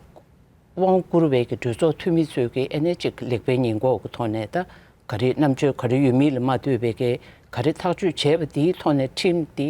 དབང་བསྐུར་བའི་གི་གྲོས་ཚོགས་འཐུས་མི་ཚོས་ཀྱི་ཨ་ནི་ཅིག་ལེགས་སྤེལ་ཉེས་འགོག་གི་ཐོག་ནས་ད་ག་རེ་རྣམ་དཔྱོད་ག་རེ་ཡོད་མེད་ལ་མ་ལྟོས་པའི་གི་ག་རེ་ཐག་གཅོད་བྱས་པ་དེའི་ཐོག་ནས་ཁྲིམས་དེ་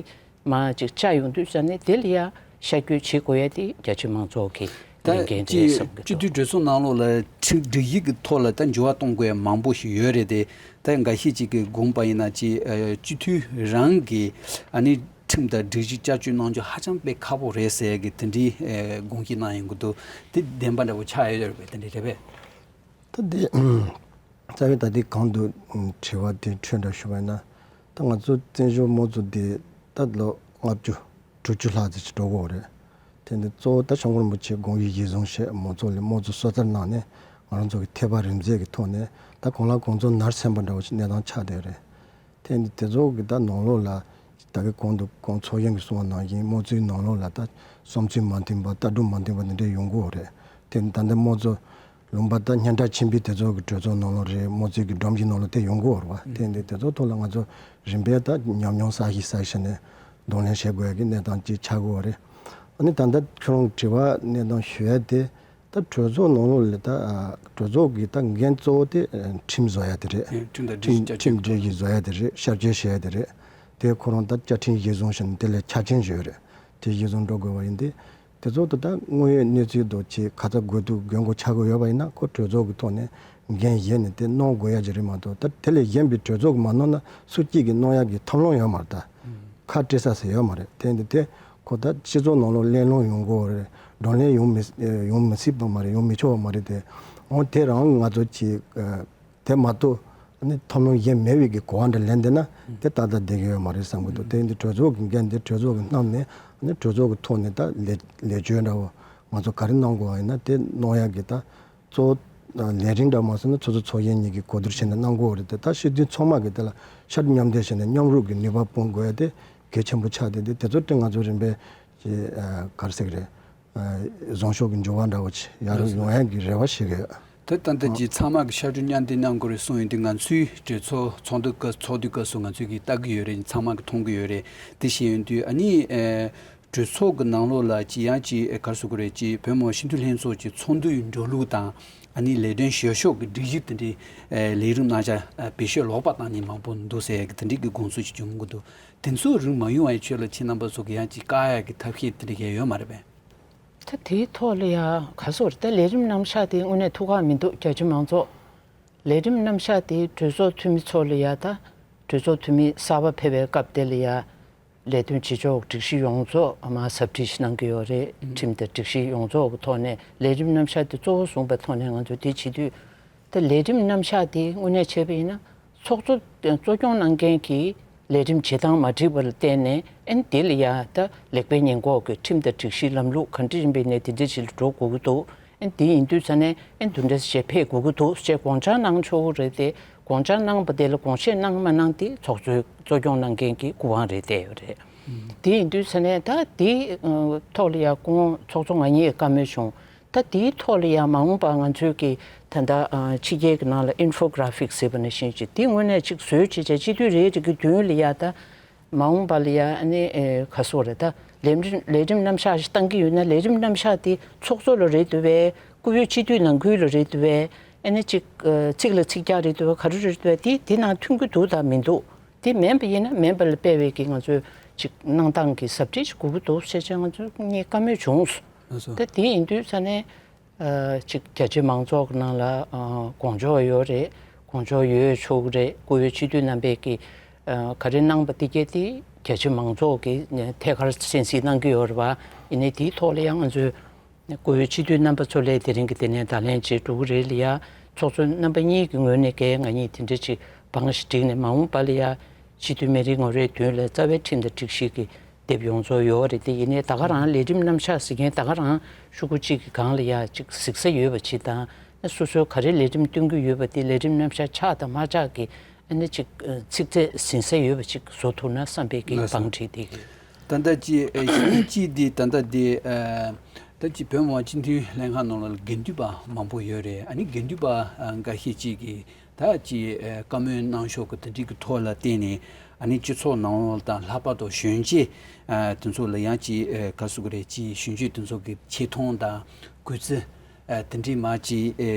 མར་ཅིག་བཅའ་ཡོང་དུས་ཙ་ནས་དེ་ལ་ཡ་ཤར་བསྐྱོད་བྱེད་དགོས་ཡ་དེ་རྒྱ་ཆེ་མང་ཚོགས་ཀྱི་ད་ལས་འགན་རེད་ཅིག་བསམ་གྱི་སྤྱི་འཐུས་འདུག་གྲོས་ཚོགས་ནང་ལོགས་ལ་ཁྲིམས་སྒྲིག་གཞི་གི་ཐོག་ལ་ད་འགྱུར་བ་གཏོང་དགོས་ཡ་མང་པོ་ཞིག་ཡོད་རེད་དེ། ད་འགའ་ཤས་ཅིག་གིས་དགོངས་པ་ཡིན་ན་ཅིག་ཨ་སྤྱི་འཐུས་རང་གི་ཨ་ནི་ཁྲིམས་དང་སྒྲིག་གཞི་བསྐྱར་བཅོས་གནང་རྒྱུ་ཧ་ཅང་དཔེ་ཁག་པོ་རེད་ཟེར་གི་དེ་འདྲའི་ཨེ་དགོངས་གཞི་གནང་ཡོང་གི་འདུག་དེ་བདེན་པ་འདྲ་བོ་ཆགས་ཡོད་རེད་པས། དེ་འདྲ་རེད་པས། ད་དེ་རྩ་བའི་ད་དེ་གོང་དུ་དྲི་བ་དེ་འཕྲོས་འདྲ་ཞུ་བ་ཡིན་ན། ད་ང་ཚོ་བཙན་བྱོལ་དམངས་གཙོ་དེ་ད་ལོ་ལྔ་བཅུ་དྲུག་ཅུ་ལྷག་ཙམ་ཞིག་འགྲོ་གི་ཡོད་རེད། དེ་ དེ་ནི་གཙོ་བོ་ད་སྐྱབས་མགོན་རིན་པོ་ཆེ་དགོངས་ཡིད་གཞིར་བཟུང་བྱས་མང་ཚོགས་ལ་དམངས་གཙོ་གསོལ་སྟར་གནང་ནས་ང་རང་ཚོ་གི་ཐེག་པ་རིམ་འཛེགས་ཀྱི་ཐོག་ནས་ད་གང་ལ་གང་འཚམ་ནར་སོན་པ་འདྲ་བོ་ཞིག་གནས་སྟངས་ཆགས་བསྡད་རེད། དེ་ནི་དེ་ཚོ་གི་ད་ནང་ལོགས་ལ་ད་གི་གོང་དུ་གོང་ཚོགས་གཞོན་གྱིས་གསུངས་པ་ནང་བཞིན་དམངས་གཙོའི་ནང་ལོགས་ལ་ད་བསམ་ཚུལ་མ་མཐུན་པ་ལྟ་གྲུབ་མ་མཐུན་པ་འདི་འདྲ་ཡོང་གི་ཡོད་རེད། དེ་ནི་ད་ལྟ་དམངས་གཙོ་ལུང་པ་ད་སྙན་གྲགས་ཆེན་པོའི་དེ་ཚོ་གི་གྲོས་ཚོགས་ནང་ལོགས་རེད། དམངས་གཙོའི་གི་སྒྲོམ་གཞི་ནང་ལོགས་དེ་ཡོང་གི་ཡོད་རེད་བ། དེ་འདི་དེ་ཚོ་ཐོག་ལ་ང་ཚོ་རིམ་པས་ད་ཉམས་མྱོང་བསགས་ཤིག་བསགས་ཤིག་ནས་གདོང་ལེན་བྱེད་དགོས་ཡ་གི་གནས་སྟངས་ཅིག་ཆགས་ཀྱི་ཡོད་རེད། ཨ་ནི་ད་ལྟ་ཁྱོད་རང་དྲི་བ་གནས་སྟངས་ཞུ་ཡ་དེ་ད་གྲོས་ཚོགས་ནང་ལོགས་ལ་ད་ཨ་གྲོས་ཚོགས་ཀྱི་ད་འགན་གཙོ་བོ་དེ་ཨ་ཁྲིམས་བཟོ་ཡ་དེ་རེད། ཨེ་ཁྲིམས་དང་སྒྲིག་གཞི་ཁྲིམས་བསྐྱར་ཁྲིམས་བཅོས་སྒྲིག་གཞི་བཟོ་ཡ་དེ་རེད། ཤར་བསྐྱོད་བྱེད་ཡ་དེ་རེད། དེ་ཁོ་རང་ད་བཅའ་ཁྲིམས་གཞིར་བཟུང་བྱས་ནས་དེ་ལ་ཆ་རྐྱེན་བཟོས་ཡོད་རེད། དེ་གཞིར་བཟུང་འགྲོ་དགོས་པ་ཡིན་ཏེ། དེ་ཚོ་ད་ལྟ་དངོས་ཡོད་གནས་ཚུལ་དང་ཅིག་ག་ཚོད་དགོས་འདུག་དགོས་མཁོ་ཆགས་ཀྱི་ཡོད་པ་ཡིན་ན་ཁོ་གྲོས་ཚོགས་ཀྱི་ཐོག་ནས་འགན་བཞེས་ནས་དེ་གནང་དགོས་ཡ་ཅིག་རེད་མ་གཏོགས། ད་དེ་ལས་གཞན་པའི་གྲོས་ཚོགས་ཀྱིས་མ་གནང་ན་སུ་གཅིག་གིས་གནང་ཡ་གི་ཐབས་ལམ་ཡོད་མ་རེད། ད་ཁ་བྲལ་ས་ཟེར་ཡོད་མ་རེད། དེ་འདི་དེ་ཁོ་ད་སྤྱི་ཚོགས་ནང་ལོགས་གླེང་སློང་ཡོང་དགོས་རེད། བགྲོ་གླེང་ཡོང་མི་ཡོང་མི་སྲིད་པ་མ་རེད། ཡོང་མི་ཆོག་པ་མ་རེད། དེ་འོ་དེ་རང་ང་ཚོ་ཅིག་དེ་མ་གཏོགས་ཨ་ནི་ཐབས་ལམ་གཞན་མེད་པའི་གི་གོ་བ་འདྲ་ལེན་བསྡད་ན་དེ་ཏག་ཏག་བསྡད་ཀྱི་ཡོད་མ་རེད་བསམ་གྱི་འདུག་དེ་འདི་གྲོས་ཚོགས་ཀྱི་འགན་དེ་གྲོས་ཚོགས་ཀྱིས་བསྣམས་ནས་ཨ་ནི་གྲོས་ཚོགས་ཀྱི་ཐོག་ནས་ད་ལས་ལས་བྱེད་འདྲ་བོ་ང་ཚོ་ག་རེ་གནང་དགོས་པ་ཡིན་ན་དེ་གནང་ཡག་གི་ད་གཙོ་བོ་ལས་རིམ་འདྲ་མ་སོང་ན་ཚོགས་གཙོ་ཚོགས་གཞོན་གཉིས་ཀྱིས་གོ་བསྡུར་བྱས་ནས་གནང་དགོས་རེད་དེ། ད་སྤྱི་འཐུས་ཚང་མ་གིས་དེ་ལ་ཤར་མཉམ་འདེགས་བྱས་ནས་མཉམ་རུབ་ཀྱི་ནུས་པ་སྤུངས་དགོས་ཡ་དེ་གལ་ཆེན་པོ་ཆགས་བསྡད་དེ། དེ་ཚོ་དེ་ང་ཚོ་རིམ་པས་ཀྱི་ག་རེ་ཟེར་གི་རེད། བཟང་ཕྱོགས་ཀྱི་འགྱུར་བ་འདྲ་བོ་ཡར་ཡོང་ཡག་གི་རེ་བ་ཞིག་ཡོད། དེ་ད་ལྟ་ཀྱི་ཚང་མ་གི་ཤར་བསྐྱོད་མཉམ་འདེགས་གནང་དགོས་རེད་གསུངས་ཡོད་དུས། ང་ཚོའི་གྲོས་ཚོགས་ཚོགས་འདུ་སྐབས་ཚོགས་དུས་སྐབས་སུ་ང་ཚོས་ཀྱི་ལྟ་གི་ཡོད་རེད། ཚང་མ་གི་མཐོང་གི་ཡོད་རེད། དེ་བཞིན་ཡིན་དུས་ཨ་ནི་ཨེ་གྲོས་ཚོགས་ཀྱི་ནང་ལོགས་ལ་ཅི་ཡང་ཅི་ཨེ་ག་རེ་ཟེར་དགོས་རེད། ཅི་བོད་མི་མང་སྤྱི་འཐུས་ལྷན་ཚོགས་ཀྱི་ཚོགས་འདུའི་འགྲོ་ལུགས་དང་ཨ་ནི་ལས་དོན་བྱེད་ཕྱོགས་ཀྱི་སྒྲིག་གཞི་དེ་འདྲའི་ཨེ་ལས་རིམ་གནང་བྱ་ཨེ་བེད་སྤྱོད་ལོག་པ་བཏང་མཁན་མང་པོ་འདུག་ཟེར་ཡ་གི་དེ་འདྲའི་གི་དགོངས་ཚུལ་ཅིག་བྱུང་གི་འདུག་དེ་ཚོ་རིགས་མ་ཡོང་བའི་ཆེད་ལ་ཁྱེད་རྣམ་པ་ཚོ་གི་ཡང་ཅི་བཀག་ཡ་གི་ཐབས་ཤེས་དེ་འདྲ་ཡང་ཡོད་མ་རེད་པས། ད་དེའི་ཐོག་ལ་ཡ་ག་ཟེར་དགོས་རེད། ད་ལས་རིམ་རྣམ་གཞག་དེ་དངོས་གནས་ཐུགས་ཁག་མི་འདུག་རྒྱ་ཆེ་མང་ཚོགས་ལས་རིམ་རྣམ་གཞག་དེ་གྲོས་ཚོགས་འཐུས་མི་ཚོ་ལ་ཡ་ད་གྲོས་ཚོགས་འཐུས་མི་གསར་པ་ཕེབས་པའི་སྐབས་དེ་ལ་ཡ་ལས་དོན་བྱེད་ཕྱོགས་སྒྲིག་གཞི་ཡོངས་རྫོགས་མར་ཟབ་ཁྲིད་ཞིག་གནང་གི་ཡོད་རེད། ཁྲིམས་དང་སྒྲིག་གཞི་ཡོངས་རྫོགས་ཀྱི་ཐོག་ནས་ལས་རིམ་རྣམ་གཞག་དེ་གཙོ་བོ་བཟུང་པའི་ཐོག་ནས་ང་ཚོ་དེ་བྱེད་དུས། ད་ལས་རིམ་རྣམ་གཞག་དེ་དངོས་གནས་བྱས་པ་ཡིན་ན་ཚོགས་གཙོ་གཙོ་སྐྱོང་གནང་མཁན་གྱིས་ལས་རིམ་བྱེད་སྟངས་མ་འགྲིག་པ་ལ་བརྟེན་ནས་ཨ་ནི་དེ་ལ་ཡ་ད་ལེགས་སྤེལ་ཉེས་འགོག་གི་ཁྲིམས་དང་སྒྲིག་གཞི་ལམ་ལུགས་ག་འདྲ་ཡིན་པའི་ནས་དེ་འདྲ་ཞིག་ལ་འགྲོ་དགོས་ཀྱི་འདུག་ཨ་ནི་དེ་ཡིན་དུས་ཙ་ནས་ཨ་ནི་དེ་འདྲ་ཞིག་ཕེབས་དགོས་ཀྱི་འདུག་ཅེས་དགོངས་འཆར་གནང་ཆོག་གི་རེད་དེ། དགོངས་འཆར་གནང་པ་དེ་ལ་དགོངས་བཞེས་གནང་མ་གནང་དེ་ཚོགས་གཙོས་གཙོ་སྐྱོང་གནང་མཁན་གྱི་སྐུ་དབང་རེད་བསྡད་ཡོད་རེད། དེ་ཡིན་དུས་ཙ་ནས་ད་དེའི་ཐོག་ལ་ཡ་སྐུ་ངོ་ཚོགས་གཙོ་ང་གཉིས་བཀའ་མོལ་བྱུང་། ད་དེའི་ཐོག་ལ་ཡང་མ་འོངས་པར་ང་ཚོས་ཀྱི་ད་ལྟ་ཨ་ཕྱི་རྒྱལ་གྱི་ནང་ལ་ཨིན་ཧྥོ་གྷ་ར་ཕིག་ཟེར་བ་ནང་བཞིན་ཅིག་དེ་དངོས་གནས་ཅིག་བཟོས་བྱས་བྱས་སྤྱི་འཐུས་རེ་རེ་གི་མདུན་ལ་ཡ་ད་མ་འོངས་པ་ལ་ཡ་ཨ་ནི་ཨེ་ག་ཟེར་དགོས་རེད། ད་ལས་རིམ་ལས་རིམ་རྣམ་གཞག་ཞིག་བཏང་གི་ཡོད་ན་ལས་རིམ་རྣམ་གཞག་དེ་ཚོགས་གཙོ་ལ་རེད་འདུག་པས། སྐུ་ཡོད་སྤྱི་འཐུས་ནང་ཁུལ་ལ་རེད་འདུག་པས། ཨ་ནི་ཅིག་ཨ་ཚིག་ལ་ཚིག་རྒྱག་རེད་འདུག་པས། ག་རེ་རེད་འདུག་པས། དེ་དེ་ནང་མཐུན་གྱི་འདུག་དང་མི་འདུག་དེ་མིན་པ་ཡིན་ན་མིན་པ་ལ་དཔེ་བའི་གི་ང་ཚོས་ཅིག་གནང་སྟངས་ཀྱི་ཟབ་ཁྲིད་ཅིག་དགོས་ཀྱི་འདུག་ཟེར་བྱས་ང་ཚོས་གཉིས་བཀའ་མོལ་བྱུང་། ལགས་སོ། ད་དེ་ཡིན་དུས་ཙ་ནས་ཨ་ཅིག་རྒྱ་ཆེ་མང་ཚོགས་ཀྱི་ནང་ལ་ཨ་དགོངས་འཇོག་ཡོད་རེད། དགོངས་འཇོག་ཡོད་ཆོག་གི་རེད། སྐུ་ཡོད་སྤྱི་འཐུས་རྣམ་པས་ཀྱི་ཨ་ག་རེ་གནང་པ་དེ་གས་དེ་རྒྱ་ཆེ་མང་ཚོགས་ཀྱིས་ཐད་ཀར་གསན་གཟིགས་གནང་གི་ཡོད་རེད་པ། ཡིན་ནའི་དེའི་ཐོག་ལ་ཡང་ང་ཚོས་སྐུ་ཡོད་སྤྱི་འཐུས་རྣམ་པ་ཚོ་ལས་དེ་རིང་གི་དེ་ནས་བརྡ་ལན་བྱེད་འགྲོ་གི་རེད་ལ་ཡ། ཚོགས་གཙོ་རྣམ་པ་གཉིས་ཀྱི་ངོས་ནས་ཀྱི་ང་གཉིས་དེ་འདྲ་ཅིག་བང་ཞིག་བསྒྲིགས་ནས་མ་འོངས་པ་ལ་ཡ་སྤྱི་འཐུས་མི་རེ་ངོ་རེའི་མདུན་ལ་རྩ་བའི་ཁྲིམས་དང་སྒྲིག་གཞི་གི་དེབ་ཡོངས་རྫོགས་ཡོད་རེད་དེ། ཡིན་ནའི་ད་ག་རང་ལས་རིམ་རྣམ་གཞག་ཟེར་མཁན་ད་ག་རང་ཤོག་གུ་གཅིག་གི་སྒང་ལ་ཡ་ཅིག་གཟིགས་ས་ཡོད་པ་ཅིག་དང་། སོ་སོའི་ག་རེ་ལས་རིམ་སྟོན་གྱི་ཡོད་པ་དེ་ལས་རིམ་རྣམ་གཞག་ཆགས་དང་མ་ཆགས་ཀྱི་ཨ་ནི་ཅིག་ཚིག་ཚད་ཟིན་ས་ཡོད་པ་ཅིག་བཟོ་ཐུབ་ན་བསམ་པའི་གི་ལགས་སོ། བང་བསྒྲིགས་དེ་གི། ད་ལྟ་ཅི་ཨེ་གཞན་གཅིག་འདི་ད་ལྟ་འདི་ཨ་ད་ཅི་བོད་མི་མང་སྤྱི་འཐུས་ལྷན་ཁང་ནང་ལ་འགན་འདུས་པ་མང་པོ་ཡོད་རེད། ཨ་ནི་འགན་འདུས་པ་ཨ་འགའ་ཤས་ཅིག་གིས་ད་ཅི་ཨ་བཀའ་མོལ་གནང་ཕྱོགས་ཀྱི་དེ་འདྲའི་གི་ཐོག་ལ་བརྟེན་ནས་ཨ་ནི་སྤྱི་ཚོགས་ནང་ལོགས་དང་ལྷག་པར་དུ་གཞོན་སྐྱེས་ཨ་དེ་ཚོ་ལ་ཡང་ཅི་ཨ་ག་ཟེར་དགོས་རེད། ཅི་གཞོན་སྐྱེས་དེ་ཚོ་གི་ཆེ་མཐོང་དང་གུས་བརྩི་ཨ་དེ་འདྲའི་མ་ཅི་ཨ་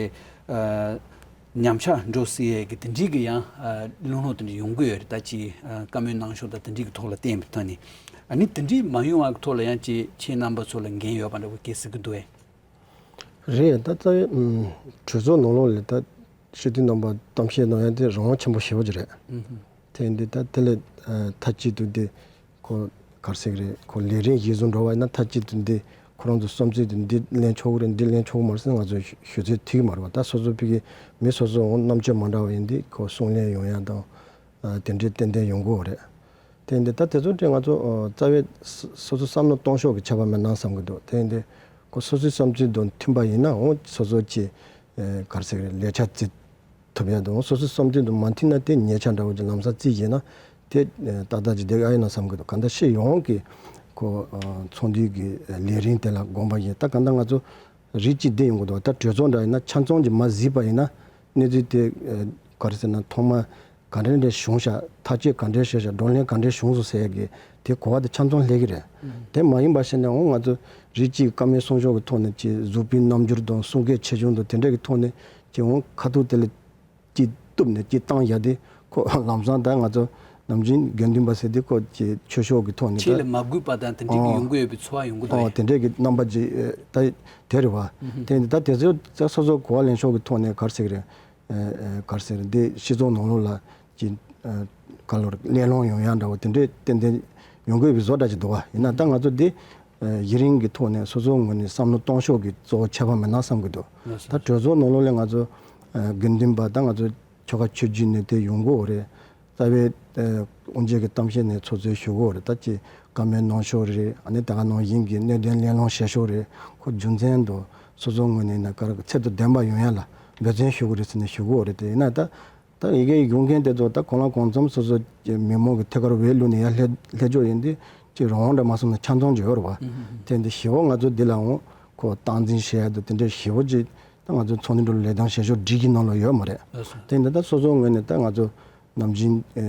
ཨ་ཉམས་ཆག་འགྲོ་སྲིད་ཡས་ཀྱི་དེ་འདྲའི་གི་ཡང་ཨ་བློ་སྣང་དེ་འདྲ་ཡོང་གི་ཡོད་རེད། ད་ཅི་ཨ་བཀའ་མོལ་གནང་ཕྱོགས་དང་དེ་འདྲའི་གི་ཐོག་ལ་བརྟེན་པའི་ཐོག་ནས་ཨ་ནི་དེ་འདྲའི་མ་ཡོང་བ་གི་ཐོག་ལ་ཡང་ཅི་ཁྱེད་རྣམ་པ་ཚོ་ལ་འགན་ཡོད་པ་འདྲ་བོ་སྐྱེ་སྲིད་ཀྱི་འདུག་ཨེ། རེད། ད་རྩ་བའི་ཨམ་གྲོས་ཚོགས་ནང་ལོགས་ལ་ད་སྤྱི་འཐུས་རྣམ་པ་གཏམ་བཤད་གནང་ཡ་དེ་རང་དབང་ཆེན་པོ་ཞེ་པོ་ཅིག་རེད། ཨུ་ཧུ། དེ་འདི་ད་དེ་ལས་ཨ་མཐའ་གཅིག་ཏུ་འདི་ཁོ་ག་རེ་ཟེར་གི་རེད། ཁོ་ལས་རིམ་གཞིར་བཟུང་འགྲོ་བ་ཡིན་ན་མཐའ་གཅིག་ཏུ་འདི་ཁོ་རང་ཚོ་བསམ་ཚུལ་དེ་འདི་ལེན་ཆོག་གི་རེད། འདི་ལེན་ཆོག་གི་མ་རེད་ཟེར་ང་ཚོ་ཞུ་ཞུ་ཚོད་ཐིག་གི་མ་རེད་བ། ད་སོ་སོ་ཕ་གི་མི་སོ་སོ་འོང་རྣམ་དཔྱོད་མ་འདྲ་བ་ཡིན་དུས་ཁོ་གསུང་ལེན་ཡོང་ཡ་དང་ཨ་དེ་འདྲའི་ཏན་ཏན་ཡོང་གི་ཡོད་རེད། དེ་འདི་ད་དེ་ཚོ་དེ་ང་ཚོ་ཨ་རྩ་བའི་སོ་སོ་བསམ་བློ་གཏོང་ཕྱོགས་ཀྱི་ཆད་པ་མེད་ན་བསམ་གྱི་འདུག་དེ་འདི་ཁོ་སོ་སོའི་བསམ་ཚུལ་དང་མཐུན་པ་ཡིན་ན་འོ་སོ་སོ་ཀྱི་ཨ་ག་རེ་ཟེར་གི་རེད། ལས་ཆ་བརྩི་ཐུབ་ཡ་དང་སོ་སོའི་བསམ་ཚུལ་དང་མ་མཐུན་ན་དེ་ཉེས་ཆད་འདྲ་བོ་ཅིག་ལམ་སང་བརྩིས་བྱས་ན་དེ་ཨ་ཏག་ཏག་ཅིག་བསྡད་ཨ་ཡིན་ན་བསམ་གྱི་འདུག་གང་ལྟར་སྤྱི་ཡོངས་ཀྱི་ཁོ་ཨ་ཚོགས་འདུའི་གི་ལས་རིམ་དེ་ལ་དགོངས་པ་བཞེས། ད་གང་ལྟར་ང་ཚོ་རིགས་གཅིག་བསྡད་ཡོང་གི་འདུག་ད་གྲོས་ཚོགས་འདྲ་ཡིན་ན་ཆ་ཚང་གིས་མ་གཟིགས་པ་ཡིན་ན་གནས་ཚུལ་དེ་ཨ་ག་རེ་ཟེར་ན་ཐོག་མ་ག་འདྲ་འདྲ་བྱུང་ཤག་ཐག་གཅོད་ག་འདྲ་བྱས་ཤག་བགྲོ་གླེང་ག་འདྲ་བྱུང་སོང་ཟེར་ཡ་གི་དེ་གོ་བ་དེ་ཆ་ཚང་སླེབས་ཀྱི་རེད། དེ་མ་ཡིན་པ་བྱས་ན་འོ་ང་ཚོ་རིགས་གཅིག་བཀའ་མོལ་གསུང་ཕྱོགས་ཀྱི་ཐོག་ནས་ཀྱི་གཟུགས་པོའི་རྣམ་འགྱུར་དང་གསུང་སྐད་ཆེ་ཆུང་དང་དེ་འདྲ་གི་ཐོག་ནས་ཀྱི་འོ་ཁ་ཐུག་དེ་ལ་ཀྱི་གཏུབ་ནས་ཀྱི་བཏང་ཡ་དེ་ཁོ་ལམ་སང་ད་ང་ཚོ་ནམ་རྒྱུན་དགེ་འདུན་པ་ཟེར་དེ་ཁོ་ཀྱི་ཆོས་ཕྱོགས་ཀྱི་ཐོག་ནས་ཆོས་ད་ལ་མ་གུས་པ་དང་དེ་འདྲའི་གི་ཨོ་ཡོང་གི་ཡོད་པའི་ཚོར་བ་ཡོང་གི་འདུག་ཨོ་ཨེ། དེ་འདྲའི་གི་རྣམ་པ་ཅིག་ཨེ་ད་དེ་རེད་བ། དེ་ད་དེ་ཚོ་ད་སོ་སོ་གོ་བ་ལེན་ཕྱོགས་ཀྱི་ཐོག་ནས་ག་རེ་ཟེར་གི་རེད། ཨེ་ཨེ་ག་རེ་ཟེར་འདི་སྤྱི་ཚོགས་ནང་ལོགས་ལ་ཅིག་ཨེ་ག་ལོར་གླེང་སློང་ཡོང་ཡ་འདྲ་བོ་དེ་འདྲའི་ཏན་ཏན་ཡོང་གི་ཡོད་པའི་བཟོ་འདྲ་ཅིག་འདུག་བ། ཡིན་ན་ད་ང་ཚོ་འདི་ཨེ་ཡུན་རིང་གི་ཐོག་ནས་སོ་སོའི་ངོས་ནས་བསམ་བློ་གཏོང་ཕྱོགས་ཀྱི་གཙོ་བོ་ཁྱད་པར་མེད་ན་བསམ་གྱི་འདུག་ད་གྲོས་ཚོགས་ནང་ལོགས་ལ་ང་ཚོ་ཨེ་དགེ་འདུན་པ་ད་ང་ཚོ་ཆོལ་ཁ་ཆོས་བརྒྱུད་ནས་དེ་ཡོང་གི་ཡོད་རེད། རྩ་བའི་ཨེ་དབུ་འབྱེད་ཀྱི་གཏམ་བཤད་ནས་ཚོགས་གཙོས་ཞུ་གི་ཡོད་རེད། ད་ཅི་བཀའ་མོལ་གནང་ཕྱོགས་རེད། ཨ་ནི་ད་ག་ནང་བཞིན་གྱི་གནད་དོན་གླེང་སློང་བྱེད་ཕྱོགས་རེད། ཁོ་རྒྱུ་མཚན་དང་སོ་སོའི་ངོས་ནས་ན་ག་རེ་ཚད་དང་ལྡན་པ་ཡོང་ཡ་ལ་འབད་བརྩོན་ཞུ་གི་རེད་ཟེར་ནས་ཞུ་གི་ཡོད་རེད། དེ་ཡིན་ན་ད་ད་ཡི་གེ་ཡོང་མཁན་དེ་ཚོ་ད་གང་ལ་གང་འཚམ་སོ་སོ་གི་མི་མང་གི་ཐད་ཀར་འོས་བླུགས་ནས་ཡར་སླེབས་སླེབས་ཕྱོགས་ཡིན་དུས་ཅིག་རང་དབང་འདྲ་མ་སོང་ན་ཆ་ཚང་ཅིག་ཡོད་རེད་བ། དེ་འདི་ཞེ་པོ་ང་ཚོ་འདི་ལའང་ཁོ་སྟངས་འཛིན་བྱེད་ཡ་དང་དེ་འདྲའི་ཞེ་པོ་ཅིག་ད་ང་ཚོ་ཚོགས་འདུ་འགྲོ་ལས་དང་བྱེད་ཕྱོགས་སྒྲིག་གི་ནང་ལ་ཡོད་མ་རེད། དེ་འདི་ད་སོ་སོའི་ངོས་ནས་ད་ང་ཚོ་ནམ་རྒྱུན་ཨེ་